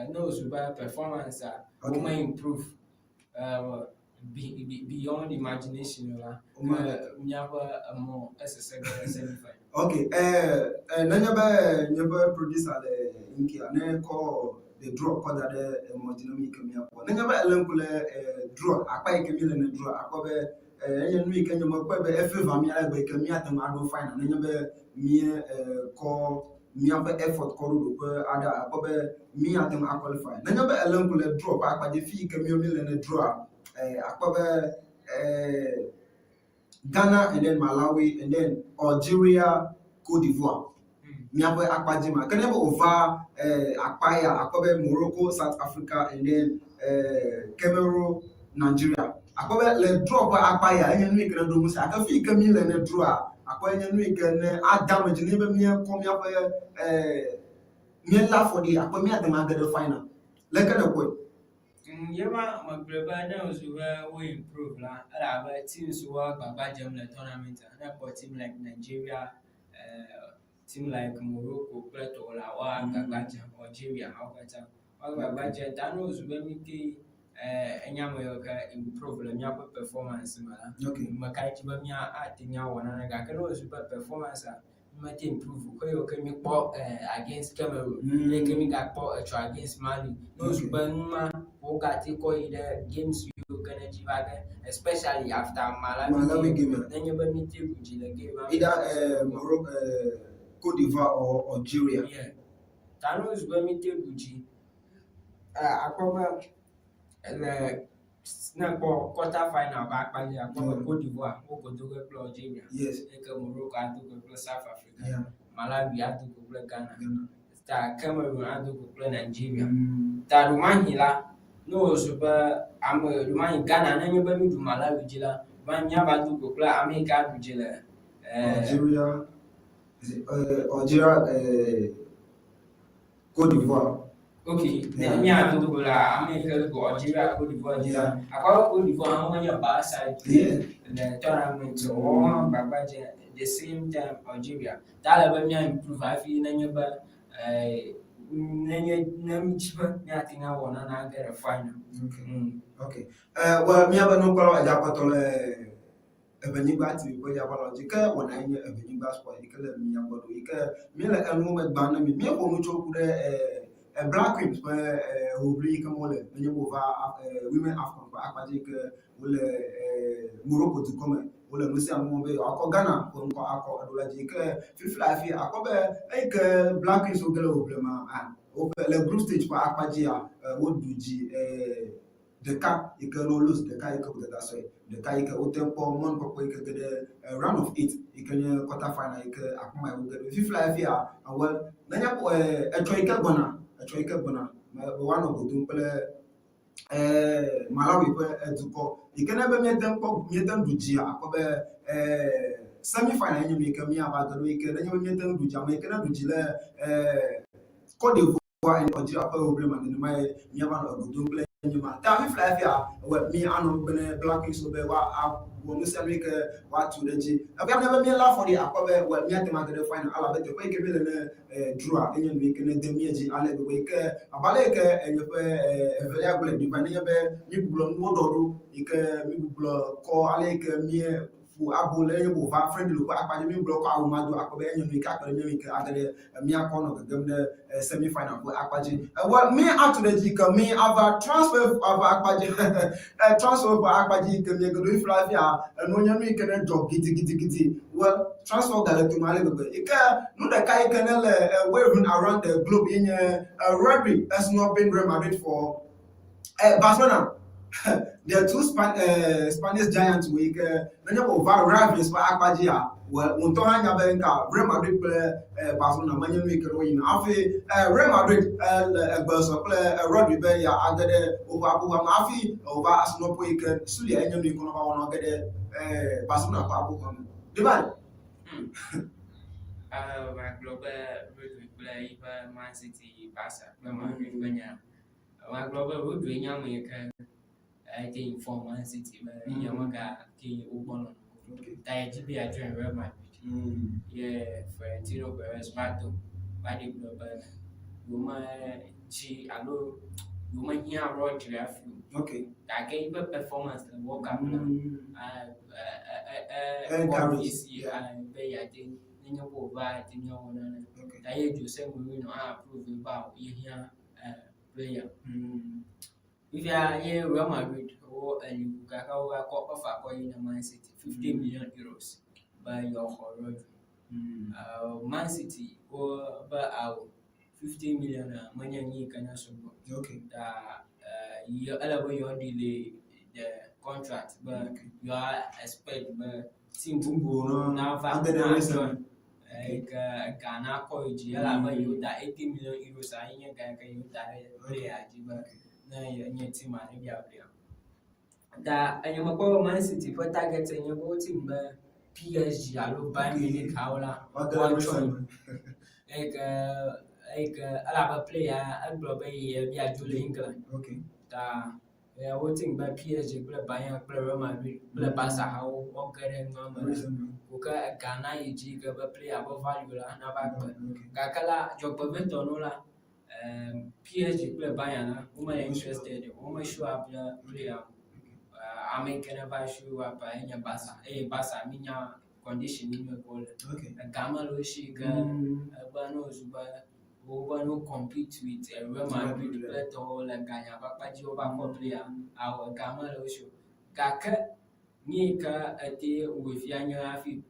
ne wòzu be performance a wome improve beyond imagination la míaƒe emɔ esese ge ɖe semi final. Ok, nenye be míaƒe producer le ŋkia ne kɔ the draw kɔ da ɖe emɔ dzi na mí yi ke míakpɔ. Nenye be ele ŋku le draw akpa yi ke míele ne draw akpɔ be enye nu yi ke nye mekpɔe be efavor mí ale gbegbe yi ke míate ŋu aɖo final nenye be mí kɔ míaƒe effort kɔ ɖo ɖoƒe aɖe akpɔ be míate ŋu aqualify. Nenye be ele ŋku le draw ƒe akpa dzi fi yi ke míawo míele ne draw akpɔ be Ghana and then Malawi and then Algeria, Cote d'Ivoire. Míaƒe akpa dzi ma. Ke ne be wòva akpa ya akpɔ be Morocco, South Africa and then Cameroon, Nigeria. Akpɔ be le draw ƒe akpa ya enye nu yi ke ne ɖo ŋusẽ. Gake fi yi ke míele ne draw akpɔ enye nu yi ke ne ada ame dzi ne be míekɔ míaƒe míelé afɔ ɖi akpɔ míate ŋu age ɖe final. Leke nèkpɔe? Ye ma megblɔe be ne wòzu be wo improve la, elabe teams wo agbagba dzem le tournament a. Ne ekpɔ team like Nigeria, team like Morocco kple tɔwo la, wo agbagba dzem, Algeria wo katã wo agbagba dzem. Ta ne wòzu be míte enye ame yiwo ke improve le míaƒe performance me la, meka ɖe edzi be mía ate ŋu awɔ nane gake ne wòzu be performance a mete improve o. Ke yiwo ke míekpɔ against Cameroon eye ke mígakpɔ etsɔ against Mali, ne wòzu be nu ma wogate kɔ yi ɖe games yiwo ke ne dzi va ge especially after Malawi Malawi game, game. nenye be míete ɖu dzi le game ma me. Either Morocco, Cote d'Ivoire or Algeria. Yeah. Ta ne wòzu be míete ɖu dzi, akpɔ be le ne ekpɔ quarter final ƒe akpa dzi akpɔ be Cote d'Ivoire wo go do ge kple Algeria. Eye ke Morocco ado go kple South Africa. Malawi ado go kple Ghana. Ta Cameroon ado go kple Nigeria. Ta ɖomahi la, ne wòzu be ame ɖomahi Ghana nenye be míɖu Malawi dzi la, ɖomahi míava do go kple ame yi ke aɖu dzi le Algeria, Algeria, Cote d'Ivoire. Ok, ne míado go la ame yi ke ɖu Algeria, Cote d'Ivoire dzi la, akpɔ be Cote d'Ivoire hã wonye bad side le tournament o, woawo hã gbagba dze the same time Algeria. Ta ele be mía improve hafi nenye be nenye ne mídzi be míate ŋu awɔ nane age ɖe final. Ok. Well, míaƒe nukpɔlawo edzakpɔtɔ le Eʋenyigba TV ƒe yaʋalɔ dzi ke wɔna ye nye Eʋenyigba Sport yi ke le mia gbɔ ɖo yi ke míele enuwo me gbam ne mi. Míeƒo nu tso ku ɖe Black Queens ƒe hoʋli yi ke me wole nenye be wova Women AFCON ƒe akpa dzi yi ke wole Morocco dukɔ me. Wole nu sia nu wɔm be yewoakɔ Ghana ƒe ŋkɔ akɔ eɖo la dzi yi ke fifia hafi akpɔ be eyi ke Black Queens wo ge le hoʋli mea, woƒe le group stage ƒe akpa dzia woɖu dzi ɖeka yi ke ne wolose ɖeka yi ke wodada sɔe ɖeka yi ke wote kpɔ mɔnukpɔkpɔ yi ke ge ɖe round of eight yi ke nye quarter final yi ke akpɔ ma yi woge ɖo. Fifia fia well nenye etsɔ yi ke gbɔna etsɔ yi ke gbɔna woanɔ go dom kple Malawi ƒe dukɔ yi ke ne be míete kpɔ míete ɖu dzia akpɔ be semi final nye nu yi ke míava ge ɖo yi ke nenye be míete ɖu dzi ame yi ke ne ɖu dzi le Cote d'Ivoire ene Algeria ƒe hoʋli me nenema ye míava nɔ ego dom kple nye ma. Ta fifia fia wɔ mí anɔ megbe ne Black Queens be woawɔ nu sia nu yi ke woatu ɖe edzi. Efia ne be míelé afɔ ɖi akpɔ be wɔ míate ŋu age ɖe final elabe teƒe yi ke míele ne draw enye nu yi ke nede mía dzi ale gbegbe yi ke abe ale yi ke nye ƒe evelia gblɔe ɖi nenye be mígbublɔ nuwo ɖɔ ɖo yi ke mígbublɔ kɔ ale yi ke mía ƒo abo le ye wòva friendly ƒe akpa dzi mígblɔ kɔ awu ma do akpɔ be enye nu yi ke akpe ɖe mía ŋu yi ke age ɖe míakɔ nɔ gegem ɖe semi final ƒe akpa dzi. Ewɔ mí atu ɖe edzi ke mí ava transfer ƒe akpa dzi transfer ƒe akpa dzi yi ke míege ɖo fifia enuwo nye nu yi ke ne dzɔ gidigidigidi. Well. transfer gale tome ale gbegbe. Yi ke nu ɖeka yi ke ne le waving around the globe ye nye Rodri snubbing Real Madrid for Barcelona. The two Spanish giants wo yi ke nenye be wòva rivals ƒe akpa dzia, wò ŋutɔ hã nya be nka Real Madrid kple Barcelona menye nu yi ke ne woyina. Hafi Real Madrid le egbesɔ kple Rodri be yeage ɖe woƒe aboxɔa me hafi wòva snub yi ke Sulia enye nu yi ke wova wɔna ge ɖe Barcelona ƒe aboxɔa me. Divine. Magblɔ be Rodri kple yiƒe Man City, Barca kple Madrid ƒe nya. Magblɔ be Rodri nye ame yi ke ete inform Man City be yemega te wo gbɔ nɔnɔ o. Ta yedi be yeajoin Real Madrid. Ye Florentino Perez va do va ɖi gblɔ be yewomedzi alo yewomehiã Rodri hafi o. Gake yiƒe performance le World Cup la, Encourage, be yeate nenye be wòva ate ŋu awɔ nane. Ta ye Jose Mourinho hã approve be yehiã player. Fifia ye Real Madrid wo eli ŋu gake wova kɔ offer kɔ yi na Man City 50 million euros be yewoaxɔ Rodri. Man City wo be awo 50 million a menye nu yi ke ne sugbɔ. Ta ye ele be yewoa delay the contract be yewoa expect be team Bubu nava age ɖe na race me. join. Eyi ke ga nakɔ yi dzi elabe yewo da 80 million euros a nye ga yi ke yewo da ɖe player dzi be ne yenye team a ne bia player. Ta enye mekpɔ be Man City ƒe target nye be wo team be PSG alo Bayern Munich hawo la Woage ɖe race woajoin. me. Eyi ke elabe player egblɔ be ye bia dzo le England. Ta wo team be PSG kple Bayern kple Real Madrid kple Barca hawo woage ɖe nua me. Race me. Ko ke ega na yi dzi ke be player ƒe value la nava kpe. Gake la dzɔgbevɔ̃etɔ nu la, PSG kple Bayern la womele interested o, wome show up ɖe player ŋu. Ame yi ke neva show up enye Barca eye Barca mínya condition yi me ke wole. Ega mele wo si ke ebe ne wòzu be wobe no compete with Real Madrid kple tɔwo le ganya ƒe akpa dzi wova kɔ player awɔ ega mele wo si o. Gake nu yi ke ete wɔe fia nye hafi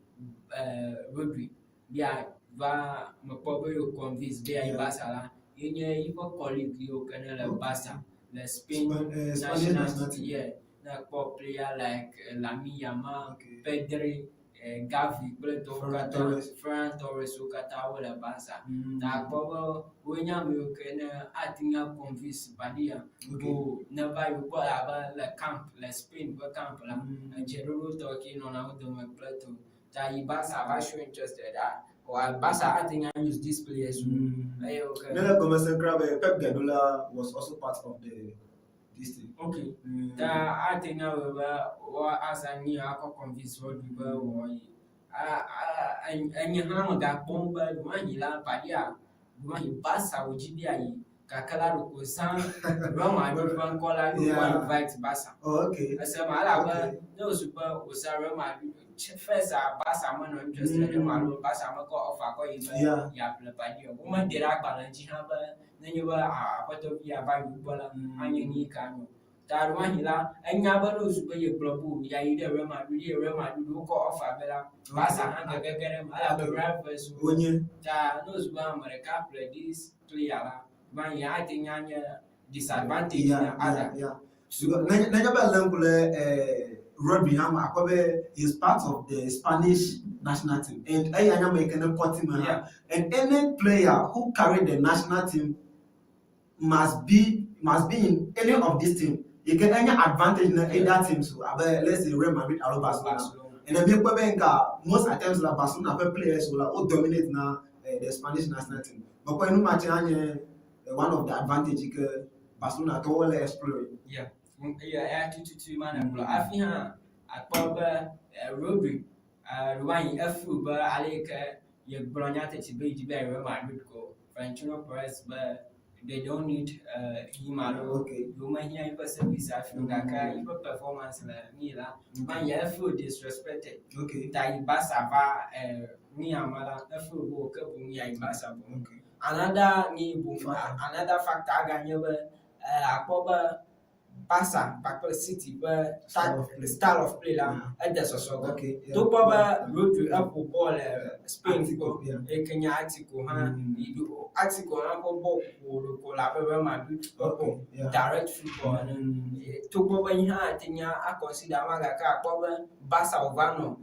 Rodri bia va mekpɔ be yewo convince be yeayi Barca la ye nye yiƒe colleague yiwo ke ne le Barca le Spain Spanish national national team. team. Yeah, ne ekpɔ player like Lamine Yamal, Pedri, Gavi kple tɔwo Ferran katã, Torres. Ferran Torres wo katã wole Barca. Ta akpɔ be woe nye ame yiwo ke ne ate ŋu a convince Padilla bo neva yewo gbɔ elabe le camp le Spain ƒe camp la, edzeɖoɖo tɔ ke nɔna wo dome kple tɔwo. Ta yi Barca va show interested a, Barca ate ŋu a use these players o. Eye wo ke Ne le gɔmese kura be Pep Guardiola was also part of the this thing. Ta ate ŋu awɔe be woazã nu ya akɔ convince Rodri be wòayi. Enye hã megakpɔm be ɖewohĩ la Padilla ɖewohĩ Barca wòdzi be yeayi gake la ɖeko zã Real Madrid ƒe ŋkɔ la ye wòkɔ invite Barca. Oh, okay. Ese ma elabe ne wòzu be wòzã Real Madrid first a Barca menɔ interested ɖe eme alo Barca mekɔ offer kɔ yi be yeaƒle Padilla o. Womede ɖe agbalẽ dzi hã be nenye be aƒetɔvi ya va yewo gbɔ la anye nu yi ke anyo. Ta ɖewohĩ la enya be ne wòzu be yegblɔ be o yeayi ɖe Real Madrid eye Real Madrid wokɔ offer vɛ la Barca hã gege ge ɖe eme elabe rivals wo. Wonye. Ta ne wòzu be ame ɖeka ƒle this player la ɖewohĩ ate ŋu anye disadvantage na other. Nenye be lé ŋku ɖe Rodri hã ŋu akpɔ be he is part of the Spanish national team and eya nye ame yi ke ne kɔ team hã. And any player who carry the national team must be in any of this team. Yi ke enye advantage na either team so abe let's say Real Madrid alo Barcelona. And then míekpɔ be nka most attempts la Barcelona ƒe players la wo dominate na the Spanish national team. Mekpɔ nu ma tse anye one of the advantage yi ke Barcelona tɔwo le explore. Yeah, yeah, tututu ma ne gblɔ. Hafi hã akpɔ be Rodri ɖewohĩ efeel be ale yi ke yegblɔ nya teti be yedi be yeayi Real Madrid ko Florentino Perez be they don't need him alo yewomehiã yiƒe service hafi o gake yiƒe performance le nu yi la ɖewohĩ efeel disrespected. Ta yi Barca va nu ya me la efeel be ke boŋ yeayi Barca boŋ. Another nu boŋ another factor aganye be akpɔ be Barca kpakple City ƒe Style of play. style of play la ede sɔsɔ ge. Togbɔ be Rodri eƒo bɔl le Spain Atletico, gbɔ eye ke nye Atletico hã yi ɖo Atletico hã ƒe bɔl ƒoƒo ɖeko le abe Real Madrid ƒe bɔl direct football ene. Togbɔ be yi hã ate ŋu a consider ma gake akpɔ be Barca wòva nɔ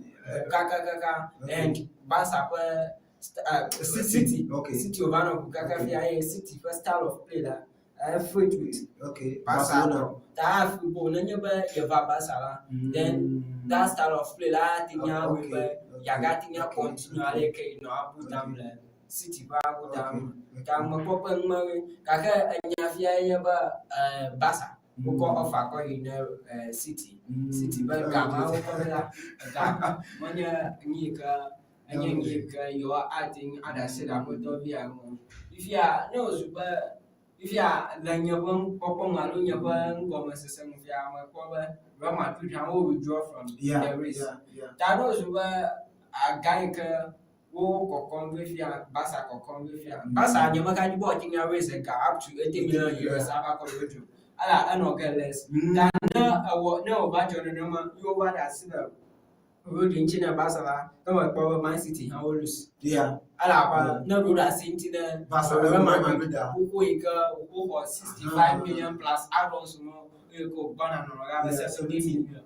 kakakaka and Barca ƒe City. City Okay. City wòva nɔ ʋu kaka fia eye City ƒe style of play la efit with Barca Barcelona. tɔ. Ta hafi bo nenye be yeva Barca la then that style of play la ate ŋu awɔe be yeagate ŋu a continue ale yi ke yenɔ abu dam le City ƒe abu dam me. Ta mekpɔ be numawoe gake enya fia ye nye be Barca wokɔ offer kɔ yi ne City. City be ga ma wokɔ vɛ la ega menye nu yi ke enye nu yi ke yewoa ate ŋu aɖe asi le aƒetɔ via ŋu. Fifia ne wòzu be fifia le nye ƒe nukpɔkpɔ me alo nye ƒe nugɔmesese nu fia mekpɔ be Real Madrid hã wo withdraw from the race. Ta ne wòzu be aga yi ke wo kɔkɔm fifia Barca kɔkɔm fifia Barca nye megadi be woate ŋu a raise ega up to 80 million euros ava kɔ Rodri ela enɔ ge less. Ta ne ewɔ ne wòva dzɔ nenema ye wova ɖe asi le Rodri ŋuti na Barca la ke mekpɔ be Man City hã wo lose. Elabe ne ɖo ɖe asi ŋuti ne Barca Real Real Madrid Madrid a. xoxo yi ke woxɔ 65 million plus add-ons mɔ eye ke wògbɔna nɔnɔ ge abe 70 million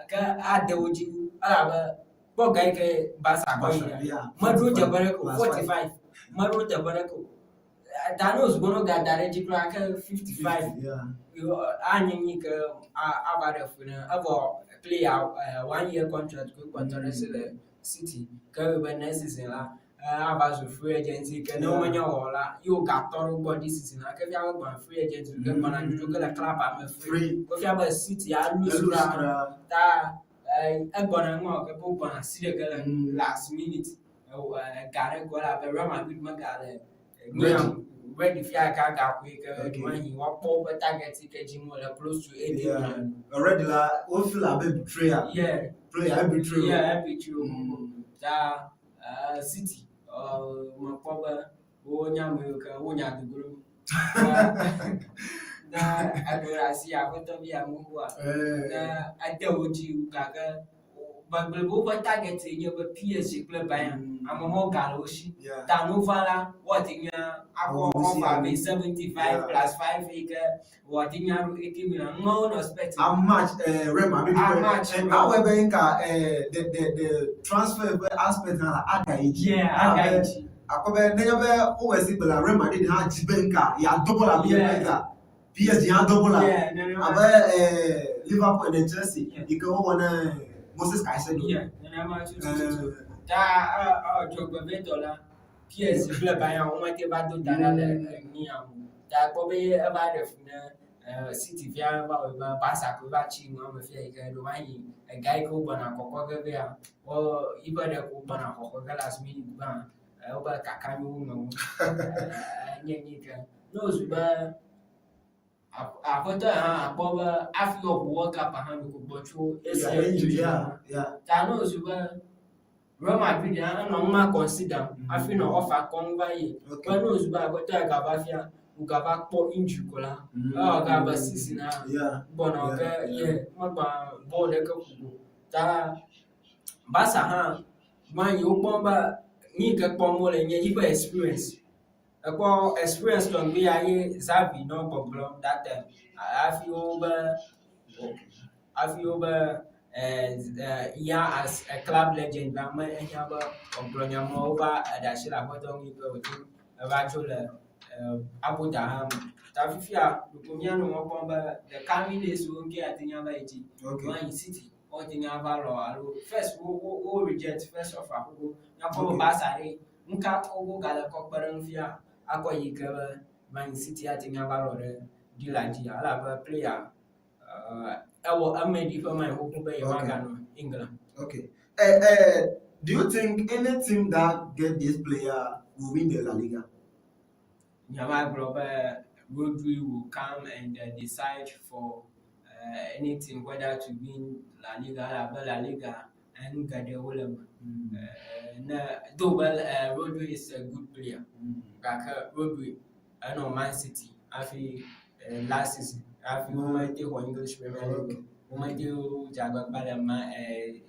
ke ade wo dzi wu elabe kpɔ ga yi ke Barca kɔ yina meɖo teƒe ɖeke o 45 meɖo teƒe ɖeke o ta ne wòzu be ne wogada ɖe edzi kura ke 55 anye nu yi ke ava ɖe fu ne evɔ player one year contract koe kpɔtɔ ɖe esi le City ke ewɔe be next season la ava zu free agent yi ke ne womenya wɔwɔ la ye wogatɔ ɖe wo gbɔ this season la ke fia be gbɔna free agent ke gbɔna dzodzo ge le club me free wofia be City a lose kura ta egbɔna nua ke be wogbɔna asi ɖe ge le last minute ega ɖe ko elabe Real Madrid megale Ready. ready fia ka gaƒoe ke ɖewohĩ woakpɔ woƒe target yi ke dzim wole close to 80 million. Already la, wo feel abe betrayal. Player e betray wo. Yeah, e betray wo. Ta City mekpɔ be wonya ame yiwo ke wonya dogolo. Ne eɖo ɖe asi aƒetɔ vi amewoa, ne ede wo dzi gake gbegblẽ be woƒe target ye nye be PSG kple Bayern ame mawo ga le wo si. Ta ne wova la, woate ŋu akɔ Awɔ nu offer sia abe nu. 75 plus 5 yi ke woate ŋu aɖo 80 million. Numawo nɔ expect. How much Real Madrid How ƒe- much and Real- awɔe be nka the transfer ƒe aspect hã la aga yi dzi. Yeah, aga yi Abe dzi. akpɔ be nenye be wowɔe si gbe la Real Madrid hã dzi be nka yeado bɔl abe yeƒe nka PSG hã do bɔl la Yeah, nenema. abe Liverpool ene Chelsea yi ke wowɔ ne Moses Caicedo. Yeah, nenema tututu. Ta dzɔgbevɔ̃etɔ la, PSG kple Bayern womete va do ta ɖa le enia o. Ta ekpɔ be eva ɖe fu ne City fia va wɔe be Barca koe va tsi nua me fia yi ke ɖewohĩ ega yi ke wogbɔna kɔkɔ ge vɛa, wo yiƒe ɖe ko wogbɔna xɔxɔ ge last minute gbã wobe kaka nyo wo nɔewo. Enye nu yi ke ne wòzu be aƒetɔ ya hã akpɔ be hafi woaƒo World Cup hã ɖeko gbɔ tso Yeah, injury, yeah. Ta ne wòzu be Real Madrid hã enɔ nu ma consider hafi nɔ offer kɔm va yi. Ke ne wòzu be aƒetɔ ya gava fia wògava kpɔ injury ko la, ewɔ ge abe season hã gbɔna ke ye megbã bɔl ɖeke ƒo o. Ta Barca hã ma yi wokpɔm be nu yi ke kpɔm wole nye yiƒe experience. Ekpɔ experience tɔgbi ya ye Xavi nɔ gbɔgblɔm that time hafi wobe hafi wobe ya as a club legend la me ehiã be wòagblɔ nya mawo va eɖe asi le aƒetɔ ŋu yi ke wòtso eva tso le aboda hã me. Ta fifia ɖeko míanɔ mɔ kpɔm be the coming days wo ŋkee ate ŋu ava yi dzi. Man City woate ŋu ava lɔ alo first wo wo wo reject first offer xoxo. Míakpɔ be Barca ɖe nuka wogale kɔ kpe ɖe ŋu fia akɔ yi ke be Man City ate ŋu ava lɔ ɖe deal la dzi elabe player ewɔ eme ɖi ƒe ma xoxo be yewoaganɔ England. Okay. Do you think any team that get this player will win the La Liga? Nyemagblɔ be Rodri will come and decide for anything whether to win La Liga elabe La Liga enu geɖewo le eme. Ne though be Rodri is a good player gake Rodri enɔ Man City hafi last season hafi womete xɔ English Premier League o. Womete wodze agbagba le ma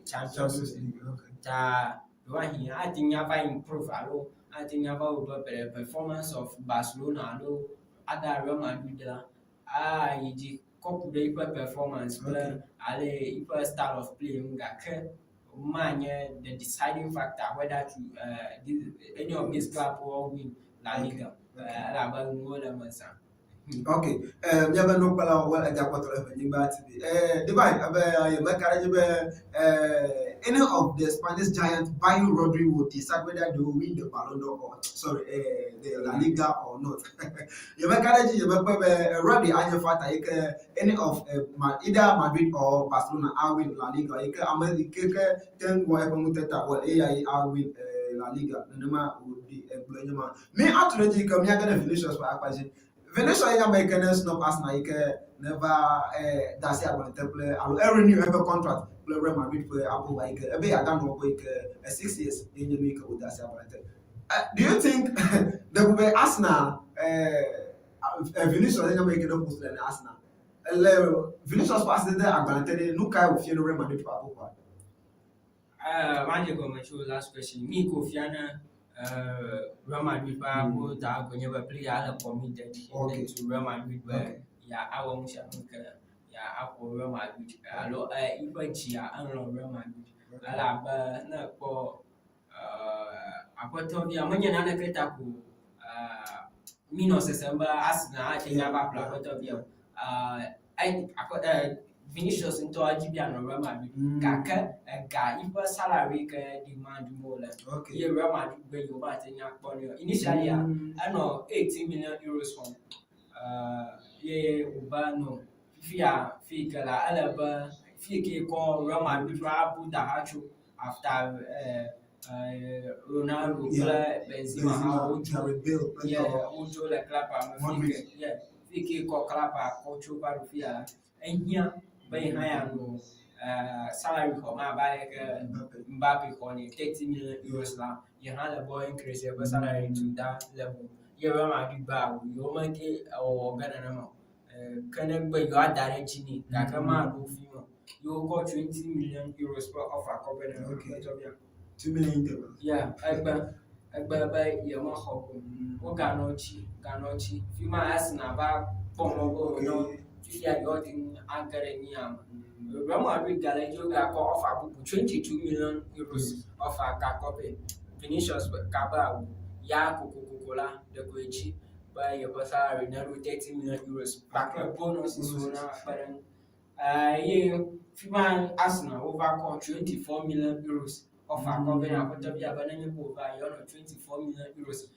Champions League. Ta ɖewohĩ ate ŋu ava improve alo ate ŋu ava wɔ be performance of Barcelona alo other Real Madrid la ayi dzi kɔ ku ɖe eƒe performance kple ale eƒe style of play ŋu gake manye the deciding factor whether to any of these club will win La Liga elabe nuwo le eme zã. Ok, míaƒe nukpɔlawo well egakpɔtɔ le Ʋenyigba TV. Divine ebe yemeka ɖe edzi be any of the Spanish giants buying Rodri will decide whether they will win the Ballon d'Or or sorry the La Liga or not. Yemeka ɖe edzi yemekpɔe be Rodri anye factor yi ke any of either Madrid or Barcelona awin La Liga yi ke ame yi ke ke te ŋu wɔ eƒe ŋuteta well eya ye awin La Liga nenema wòɖi egblɔe nye ma. Mi atu ɖe edzi yi ke míage ɖe Vinicius ƒe akpa dzi. Vinicius nye ame yi ke ne snub Arsenal yi ke neva de asi agbalẽ kple alo erenew eƒe contract kple Real Madrid ƒe aboba yi ke ebe yeaganɔ wo gbɔ yi ke 6 years ye nye nu yi ke wòde asi agbalẽ te. Do you think there will be Arsenal Vinicius nye ame yi ke ne ƒo le ne Arsenal le Vinicius ƒe asi dede agbalẽ te ɖe nu kae wòfia ne Real Madrid ƒe aboba? Madze gɔme tso last question. Mi ko fia ne Real Madrid ƒe abo da ko nye be player le committed to Real Madrid be ya awɔ nu sia nu ke ya aƒo Real Madrid alo eƒe dzia elɔ̃ Real Madrid elabe ne ekpɔ aƒetɔvia menye naneke ta ko mi nɔ sesem be Arsenal ate ŋu ava ƒle aƒetɔvia o. Vinicius ŋutɔ edzi be yeanɔ Real Madrid gake ega yiƒe salary yi ke demand wole ye Real Madrid be yewomate ŋu akpɔ nɛ o. Initially enɔ 18 million euros xɔm ye wòva nɔ fifia fi yi ke la ele be fi yi ke yekɔ Real Madrid ƒe abu da ha tso after Ronaldo kple Benzema hã wodzo wodzo le club me fi yi ke fi yi ke yekɔ club kɔ tso va ɖo fia la ehiã be ye hã yeanɔ salary xɔm abe ale ke Mbappe xɔnɛ 30 million euros la ye hã le be increase yeƒe salary to that level ye Real Madrid be awu yewomete ewɔwɔ ge nenema o. Ke ne gbe yewoada ɖe edzi nɛ gake maɖo fi ma o. Ye wokɔ 20 million euros ƒe offer kɔ vɛ na aƒetɔvia. 2 million euros. Yeah, egbe egbe be yemexɔ o. Woganɔ dzi ganɔ dzi. Fi ma Arsenal va kpɔ mɔ be wònɔ fifia yewoate ŋu age ɖe nia me. Real Madrid gale edzi wogakɔ offer bubu 22 million euros offer gakɔ vɛ. Vinicius kaba awu ya kokokoko la ɖeko etsi be yeƒe salary neɖo 30 million euros kpakple bonuses wo na kpe ɖe eŋu. Eye fi ma Arsenal wova kɔ 24 million euros offer kɔ vɛ na aƒetɔvia be nenye be wòva yewoanɔ 24 million euros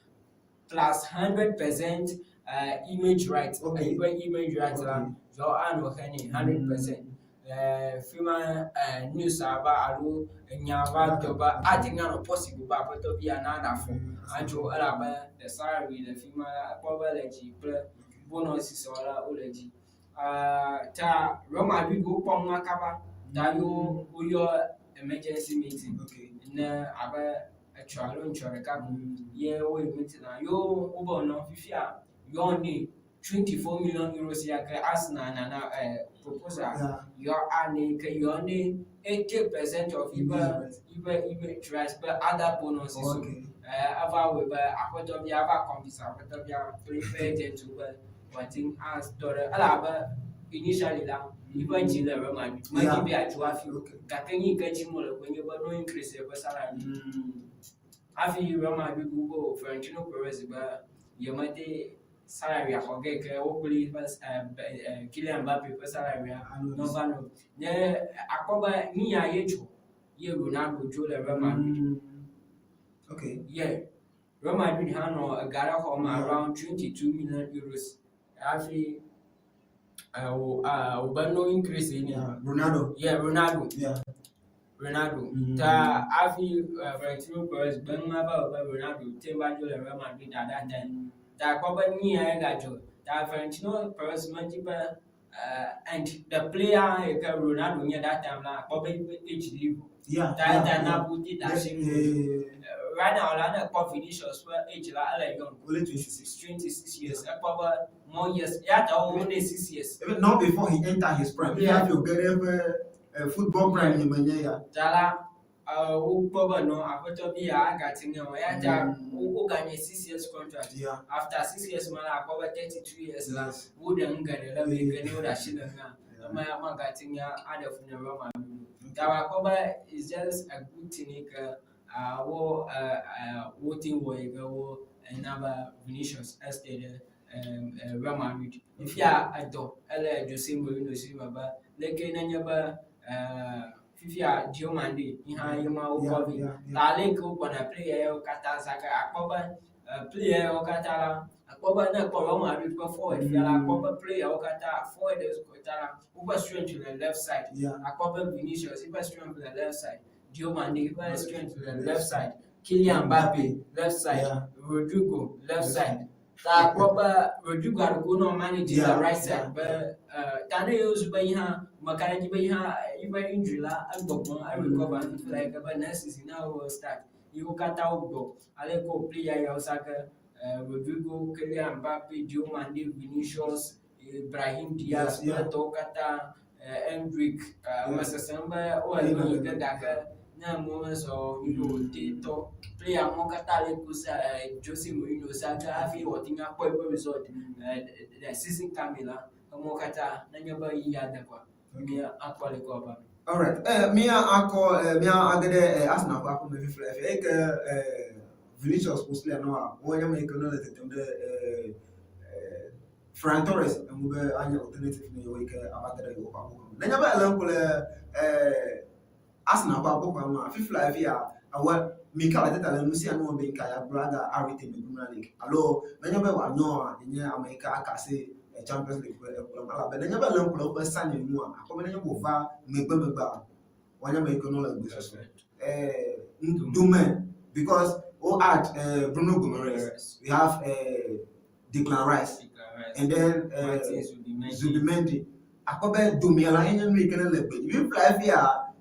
plus 100% image right. Eƒe image right la yewo anɔ xe nɛ 100%. Fi ma news ava alo enya va dɔ be ate ŋu anɔ possible be aƒetɔvia naɖe afɔ adzo elabe the salary le fi ma la ekpɔ be le dzi kple bonuses la wole dzi. Ta Real Madrid wokpɔ nua kaba ta yewo woyɔ emergency meeting ne abe etsɔ alo ŋtsɔ ɖeka ko ye woyi meeting la yewo wobe nɔ fifia yewoanɛ 24 million euros ya ke Arsenal nana proposal yewoa anɛ ke yewoanɛ 80% of yiƒe yiƒe image rights kple other bonuses o. Eva wɔe be aƒetɔvia va convince aƒetɔvia kple eƒe agent wo be wòate ŋu atɔ ɖe elabe initially la yiƒe dzi le Real Madrid medi be yeadzo hafi o gake nu yi ke dim wòle koe nye be no increase yeƒe salary. Hafi Real Madrid wobe o Florentino Perez be yemete salary xɔ ge ke wo kple eƒe Kylian Mbappe ƒe salary nova nɔ. Ne akpɔ be nu ya ye dzɔ ye Ronaldo dzo le Real Madrid. Yeah. Real Madrid hã nɔ ega ɖe xɔm around 22 million euros hafi wòbe no increase nɛ. Ronaldo. Yeah, Ronaldo. Ronaldo. Ta hafi Florentino Perez be nua va wɔ be Ronaldo te va dzo le Real Madrid at that time. Ta akpɔ be nu ya gadzɔ. Ta Florentino Perez medi be and the player yi ke Ronaldo nye that time la akpɔ be eƒe age li vɔ. Ta eta na wote da asi ŋu. Right now la ne ekpɔ Vinicius ƒe age la ele young. Only 26. 26 years. Ekpɔ be More years. Ya ta wo ne 6 years. Even not before he enter his prime. Yeah. Hafi wòge ɖe eƒe football prime yi me nye ya. Ta la wokpɔ be nɔ aƒetɔ bi ya agate ŋu awɔ. Ya ta woganye 6 years contract. After 6 years ma la, akpɔ be 32 years la, woɖe nu geɖe le eme yi ke ne woɖe asi le eŋua, ema ya magate ŋu aɖe fu na Real Madrid o. Ta akpɔ be it's just a good thing yi ke wo wote wɔ yi ke wo ena be Vinicius estay ɖe Real Madrid. Fifia edɔ ele Jose Mourinho si me be leke nenye be fifia Diomande yi hã ye ma wokɔ vɛ. Ta leke wogbɔna player yawo katã zã ge akpɔ be player yawo katã la, akpɔ be ne ekpɔ Real Madrid ƒe forward fia la, akpɔ be player wo katã, forward katã la, woƒe strength le left side. Akpɔ be Vinicius eƒe strength le left side, Diomande eƒe strength le left side, Kylian Mbappe left side, Rodrigo left side. Ta akpɔ be Rodrigo aɖeko nɔ manage le right side be ta ne yewo zu be yi hã meka ɖe edzi be yi hã eƒe injury la egbɔgbɔm erecover fifi like be next season na wo start yi wo katã wogbɔ ale ke wo player yawo sa ke Rodrigo, Kylian Mbappe, Diomande, Vinicius, Brahim Diaz kple tɔwo katã, Endrick, mesesem be wole nu yi ke gake ne amewo mezɔ nyuie o te tɔ player mawo katã le ku sa Jose Mourinho sa ke hafi wòate ŋu akpɔ eƒe result the season coming la, enuwo katã nenye be ɣeyiɣi ade koa, mía akpɔ le ke wòava. Alright, mía akɔ mía age ɖe Arsenal ƒe aƒeme fifia efi eyi ke Vinicius ƒo si le nɔa wonye ame yi ke ne le tetem ɖe Ferran Torres eŋu be anye alternative ne yewo yi ke ava te ɖe yewoƒe abɔƒe me. Nenye be ele ŋku le Arsenal ƒe abɔƒea ŋua, fifia efia ewɔ Mikel Arteta le nu sia nu wɔm be yi ka yeagblɔ aga aretain le Premier League alo nenye be wòanyɔa yenye ame yi ke aka asi Champions League ƒe ekplɔm elabe nenye be ele ŋku le woƒe signing ŋua, akpɔ be nenye be wòva megbemegbea, woanye ame yi ke nɔ le gbesɔsɔ dome because wo add Bruno Guimaraes, we have Declan Rice, and then Zubimendi. Akpɔ be domea la enye nu yi ke ne le gbe dzi. Fifia efia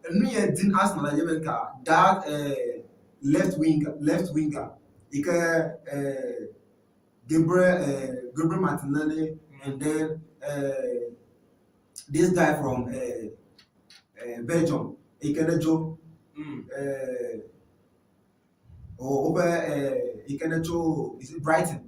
enu ye dim Arsenal la nye be nka that left winger yi ke Gabriel Martinelli and then this guy from Belgium yi ke ne dzo woƒe yi ke ne tso, is it Brighton?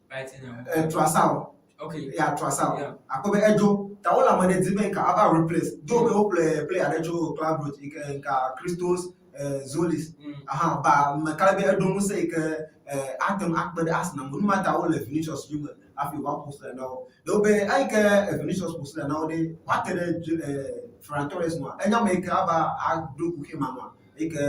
Brighton. Trossard. Okay. Yeah, Trossard. Akpɔ be edzo ta wole ame ɖe dim be nka ava replace do be woƒle player ɖe tso Club Brugge yi ke nka Christos Tzolis. Aha, ba meka ɖe be eɖo ŋusẽ yi ke ate ŋu akpe ɖe Arsenal ŋu. Nu ma ta wole Vinicius yome hafi wòva ƒo si le na wo. Ɖewo be eyi ke Vinicius ƒo si le na wo ɖe woate ɖe Ferran Torres ŋua, enye ame yi ke ava aɖo kuxi ma nua yi ke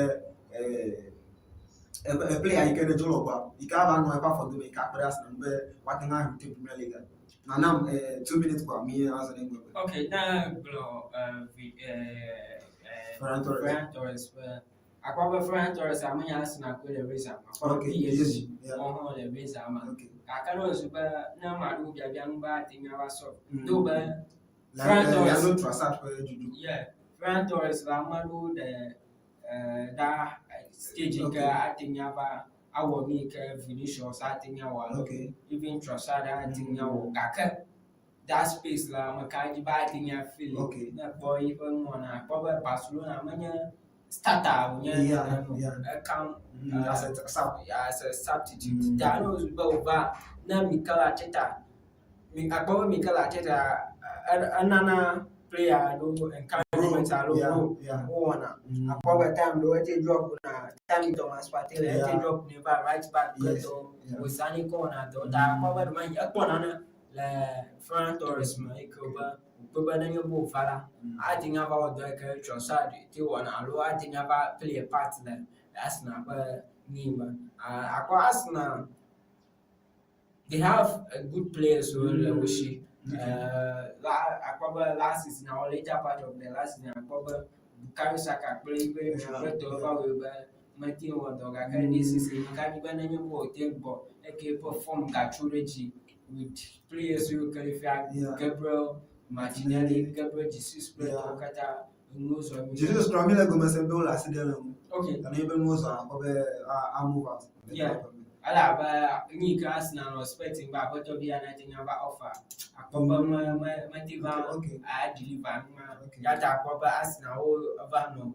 player yi ke ne dzo le gbɔa yi ke ava nɔ eƒe afɔdome yi ke akpe ɖe Arsenal ŋu be woate ŋu aho te Premier League. Nanam 2 minutes kɔa mi azɔ ɖe ŋgɔgbe. Okay, na gblɔ Ferran Torres. Ferran Torres ƒe akpɔ be Ferran Torres ame nye Arsenal koe le race ma. Akpɔ be PSG wɔn hã le race ma. Gake ne wòzu be ne ame aɖewo biabia nu be ate ŋu ava solve. Do be Ferran Torres. Leandro Trossard ƒe dudu. Yeah, Ferran Torres la ame aɖewo ɖe da stage yi ke ate ŋu ava awɔ nu yi ke Vinicius ate ŋu awɔ alo even Trossard ate ŋu awɔ gake that space la ame ka dzi be ate ŋu afill. Ne ekpɔ yiƒe nuwɔna akpɔ be Barcelona menye starter wònye ekam As a sub. As a substitute. Ta ne wòzu be wòva ne Mikel Arteta akpɔ be Mikel Arteta enana player aɖewo encouragement alo role wowɔna. Akpɔ be time ɖewo ete drop na time Thomas Partey le ete drop nɛ va right back kple tɔwo wòzãnɛ kɔ wɔna dɔ ta akpɔ be ɖewohĩ ekpɔ nane le Ferran Torres me yi ke be wòkpɔe be nenye be wòva la ate ŋu ava wɔ dɔ yi ke Trossard te wɔna alo ate ŋu ava play a part le Arsenal ƒe nu yi me. Akpɔ Arsenal, they have a good players wo le wo si. Akpɔ be last season or later part of the last season akpɔ be Bukayo Saka kple eƒe kple tɔwo va wɔe be mete ŋu wɔ dɔ gake this season meka dzi be nenye be wòte gbɔ eke eƒe form gatso ɖe dzi with players yiwo ke le fia Gabriel Martinelli, Gabriel Jesus kple tɔwo katã nuwo zɔ nyuie. Jesus kura mi le gɔme sem be wole asi ɖem le ŋu. Okay. Ane be nuwo zɔ akpɔ be a move out. Yeah. Elabe nu yi ke Arsenal nɔ expecting be aƒetɔ vi ya nate ŋu ava offer akpɔ be me me mete va a deliver nu ma. Ya ta akpɔ be Arsenal wo eva nɔ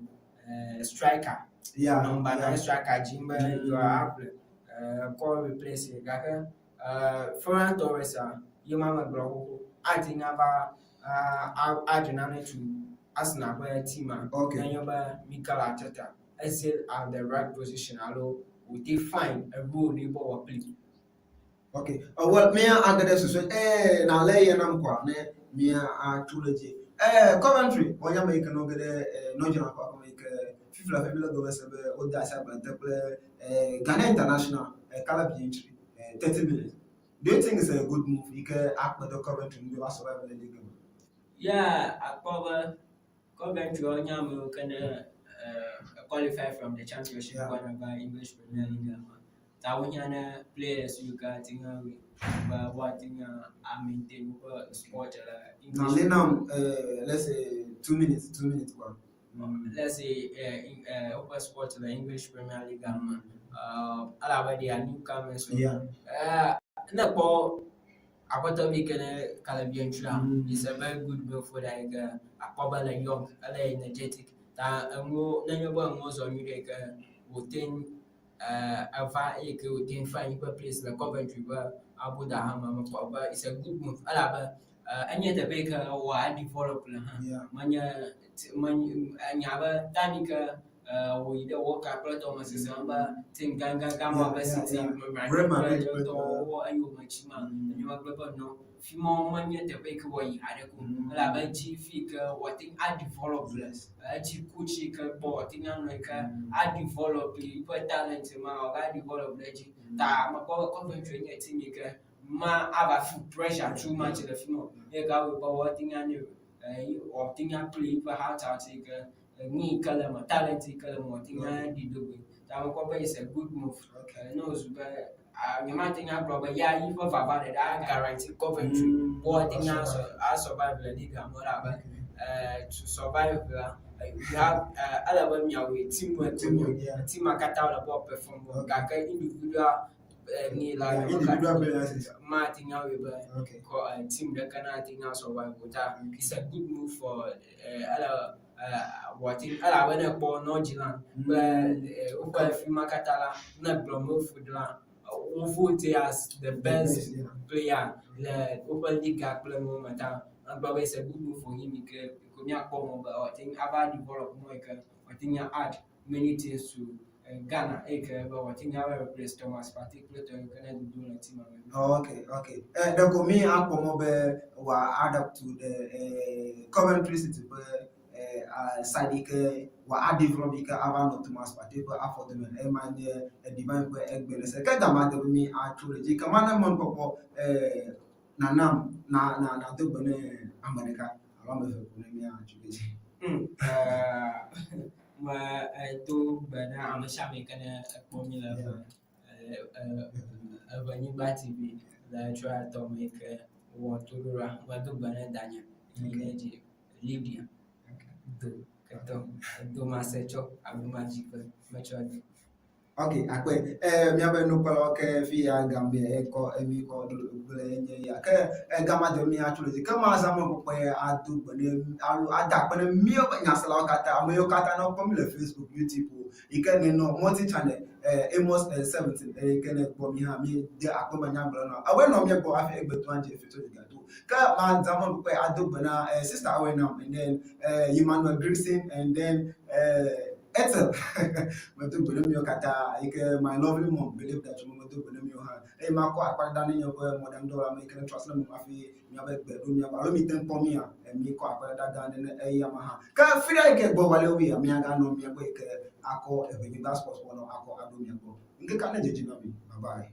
eh, striker number 9 striker dzim be yewoaƒle eh, kɔ replace gake eh, Ferran Torres a ye ma megblɔ xoxo ate ŋu ava add nane to Arsenal ƒe team a nenye be Mikel Arteta eze at the right position alo wòte find a role ne be wòaplay. Okay. Well, mía age ɖe susu eh na le ye nam kwa ne mía atu le dzi. Eh Coventry wonye ame yi ke nɔ ge ɖe eh Nigerian ƒe aƒeme yi ke fifla ƒe mi le gɔme se be wode asi agbalẽ te kple eh Ghana International eh Caleb Yentri eh 30 minutes. Do you think it's a good move yi ke akpe ɖe Coventry ŋu be woa survive le league me? Yeah, akpɔ be Coventry wonye amewo ke ne qualify from the championship gbɔna va English Premier League me. Ta wohiã ne players yiwo ke ate ŋu awɔe be woate ŋu a maintain woƒe spot le Now, English. Lenam, let's say 2 minutes, 2 minutes kwa. Let's say woƒe spot le English Premier League me. Elabe they are newcomers. So, ne kpɔ aƒetɔ vi ke ne Caleb Yentria is a very good midfielder yi ke akpɔ be le young, ele energetic. Ta enuwo nenye be enuwo zɔ nyuie ɖe yi ke wòte ŋu eva eye ke wòte ŋu find eƒe place le Coventry ƒe aboda me mekpɔ be it's a good move elabe enye teƒe yi ke wòa develop le hã. Menye menye enya be time yi ke wòyi ɖe World Cup kple tɔwo me sesem be team gãgãgã ma be City, Real Madrid Madrid kple tɔwo eyome tsi ma enye megblɔ be no fi ma menye teƒe yi ke wòayi haɖe ko elabe edzi fi yi ke wòate ŋu adevelop le. Edzi coach yi ke gbɔ wòate ŋu anɔ yi ke adevelop yiƒe talent ma wòava develop ɖe edzi. Ta mekpɔ be Coventry nye team yi ke ma ava feel pressure too much le fi ma o. Eye ke awɔe be woate ŋu anɛ wòate ŋu aplay yiƒe heart out yi ke nu yi ke le eme talent yi ke le eme wòate ŋu aɖi do goe. Ta mekpɔ be it's a good move. Ne wòzu be nyemate ŋu agblɔ be ya yiƒe vava ɖeɖe a guarantee Coventry be woate ŋu asurvive le league me elabe to survive la you have ele be miawɔe teamwork. Teamwork, yeah. Team katã wole be woa perform gake individual ni la Individual brilliances. mate ŋu awɔe be team ɖeka nate ŋu asurvive o. Ta it's a good move for ele wòate ŋu elabe ne ekpɔ Nordsjælland kple woƒe fi ma katã la ne gblɔ midfield la wo vote as the best player le woƒe liga kple nuwo me ta megblɔ be it's a good move for him yi ke ko míakpɔ mɔ be wòate ŋu ava develop more yi ke wòate ŋu add many things to Ghana eyi ke be wòate ŋu ava replace Thomas Partey kple tɔ yiwo ke ne dodo le team me. Oh, okay. Ɖeko mi akpɔ mɔ be wòa adapt to the Coventry City ƒe side yi ke wòa adevelop yi ke ava nɔ Thomas Partey ƒe afɔdome ema nye Divine ƒe egbe ne se. Ke gama de be mi atso ɖe dzi. Ke mana mɔnukpɔkpɔ nanam na na nado gbe ne ame ɖeka alo ame eve ko ne míatso ɖe dzi. Me do gbe na ame sia ame yi ke ne ekpɔ mi le Eʋenyigba TV le Tsɔatɔ me yi ke wɔ toɖoɖoa. Medo gbe ne danye yi ne dzi Lydia do ketɔ do masetsɔ agbemadziƒe metsɔ do. Ok, akpe. Míaƒe nukpɔlawo ke fi ya game ekɔ emi kɔ ɖo gblẽ nye ya. Ke gama de míatso le dzi. Ke mazã mɔkpɔkpɔ ya ado gbe ne alo ada akpe ne míaƒe nyaselawo katã, ame yiwo katã ne wokpɔ mí le Facebook, YouTube yi ke nenɔ multi channel Amos 17 yi ke ne kpɔ mí hã míede akpe me nya gblɔ nɔ. Ewɔe nɔ mía gbɔ hafi egbetoa dze fi tso dziga to. Ke mazã mɔkpɔkpɔ ya ado gbe na sister Awenam and then Emmanuel Grigson and then Ethel medo gbe ne miwo katã yi ke my lovely mom believe that medo gbe ne miwo hã eye makɔ akpa ɖa ne miaƒe mɔɖaŋudɔwɔla me yi ke ne trɔ asi le me hafi miaƒe gbe ɖo mia gbɔ alo mi te kpɔ mia mi kɔ akpa ɖa gã ɖe ne eya ma hã ke fi ɖe yi ke gbɔ wale wuya miaganɔ mia gbɔ yi ke akɔ Eʋenyigba sports wɔnɔ akɔ aɖo mia gbɔ ŋkeke ne dzedzi na mi. Bye bye.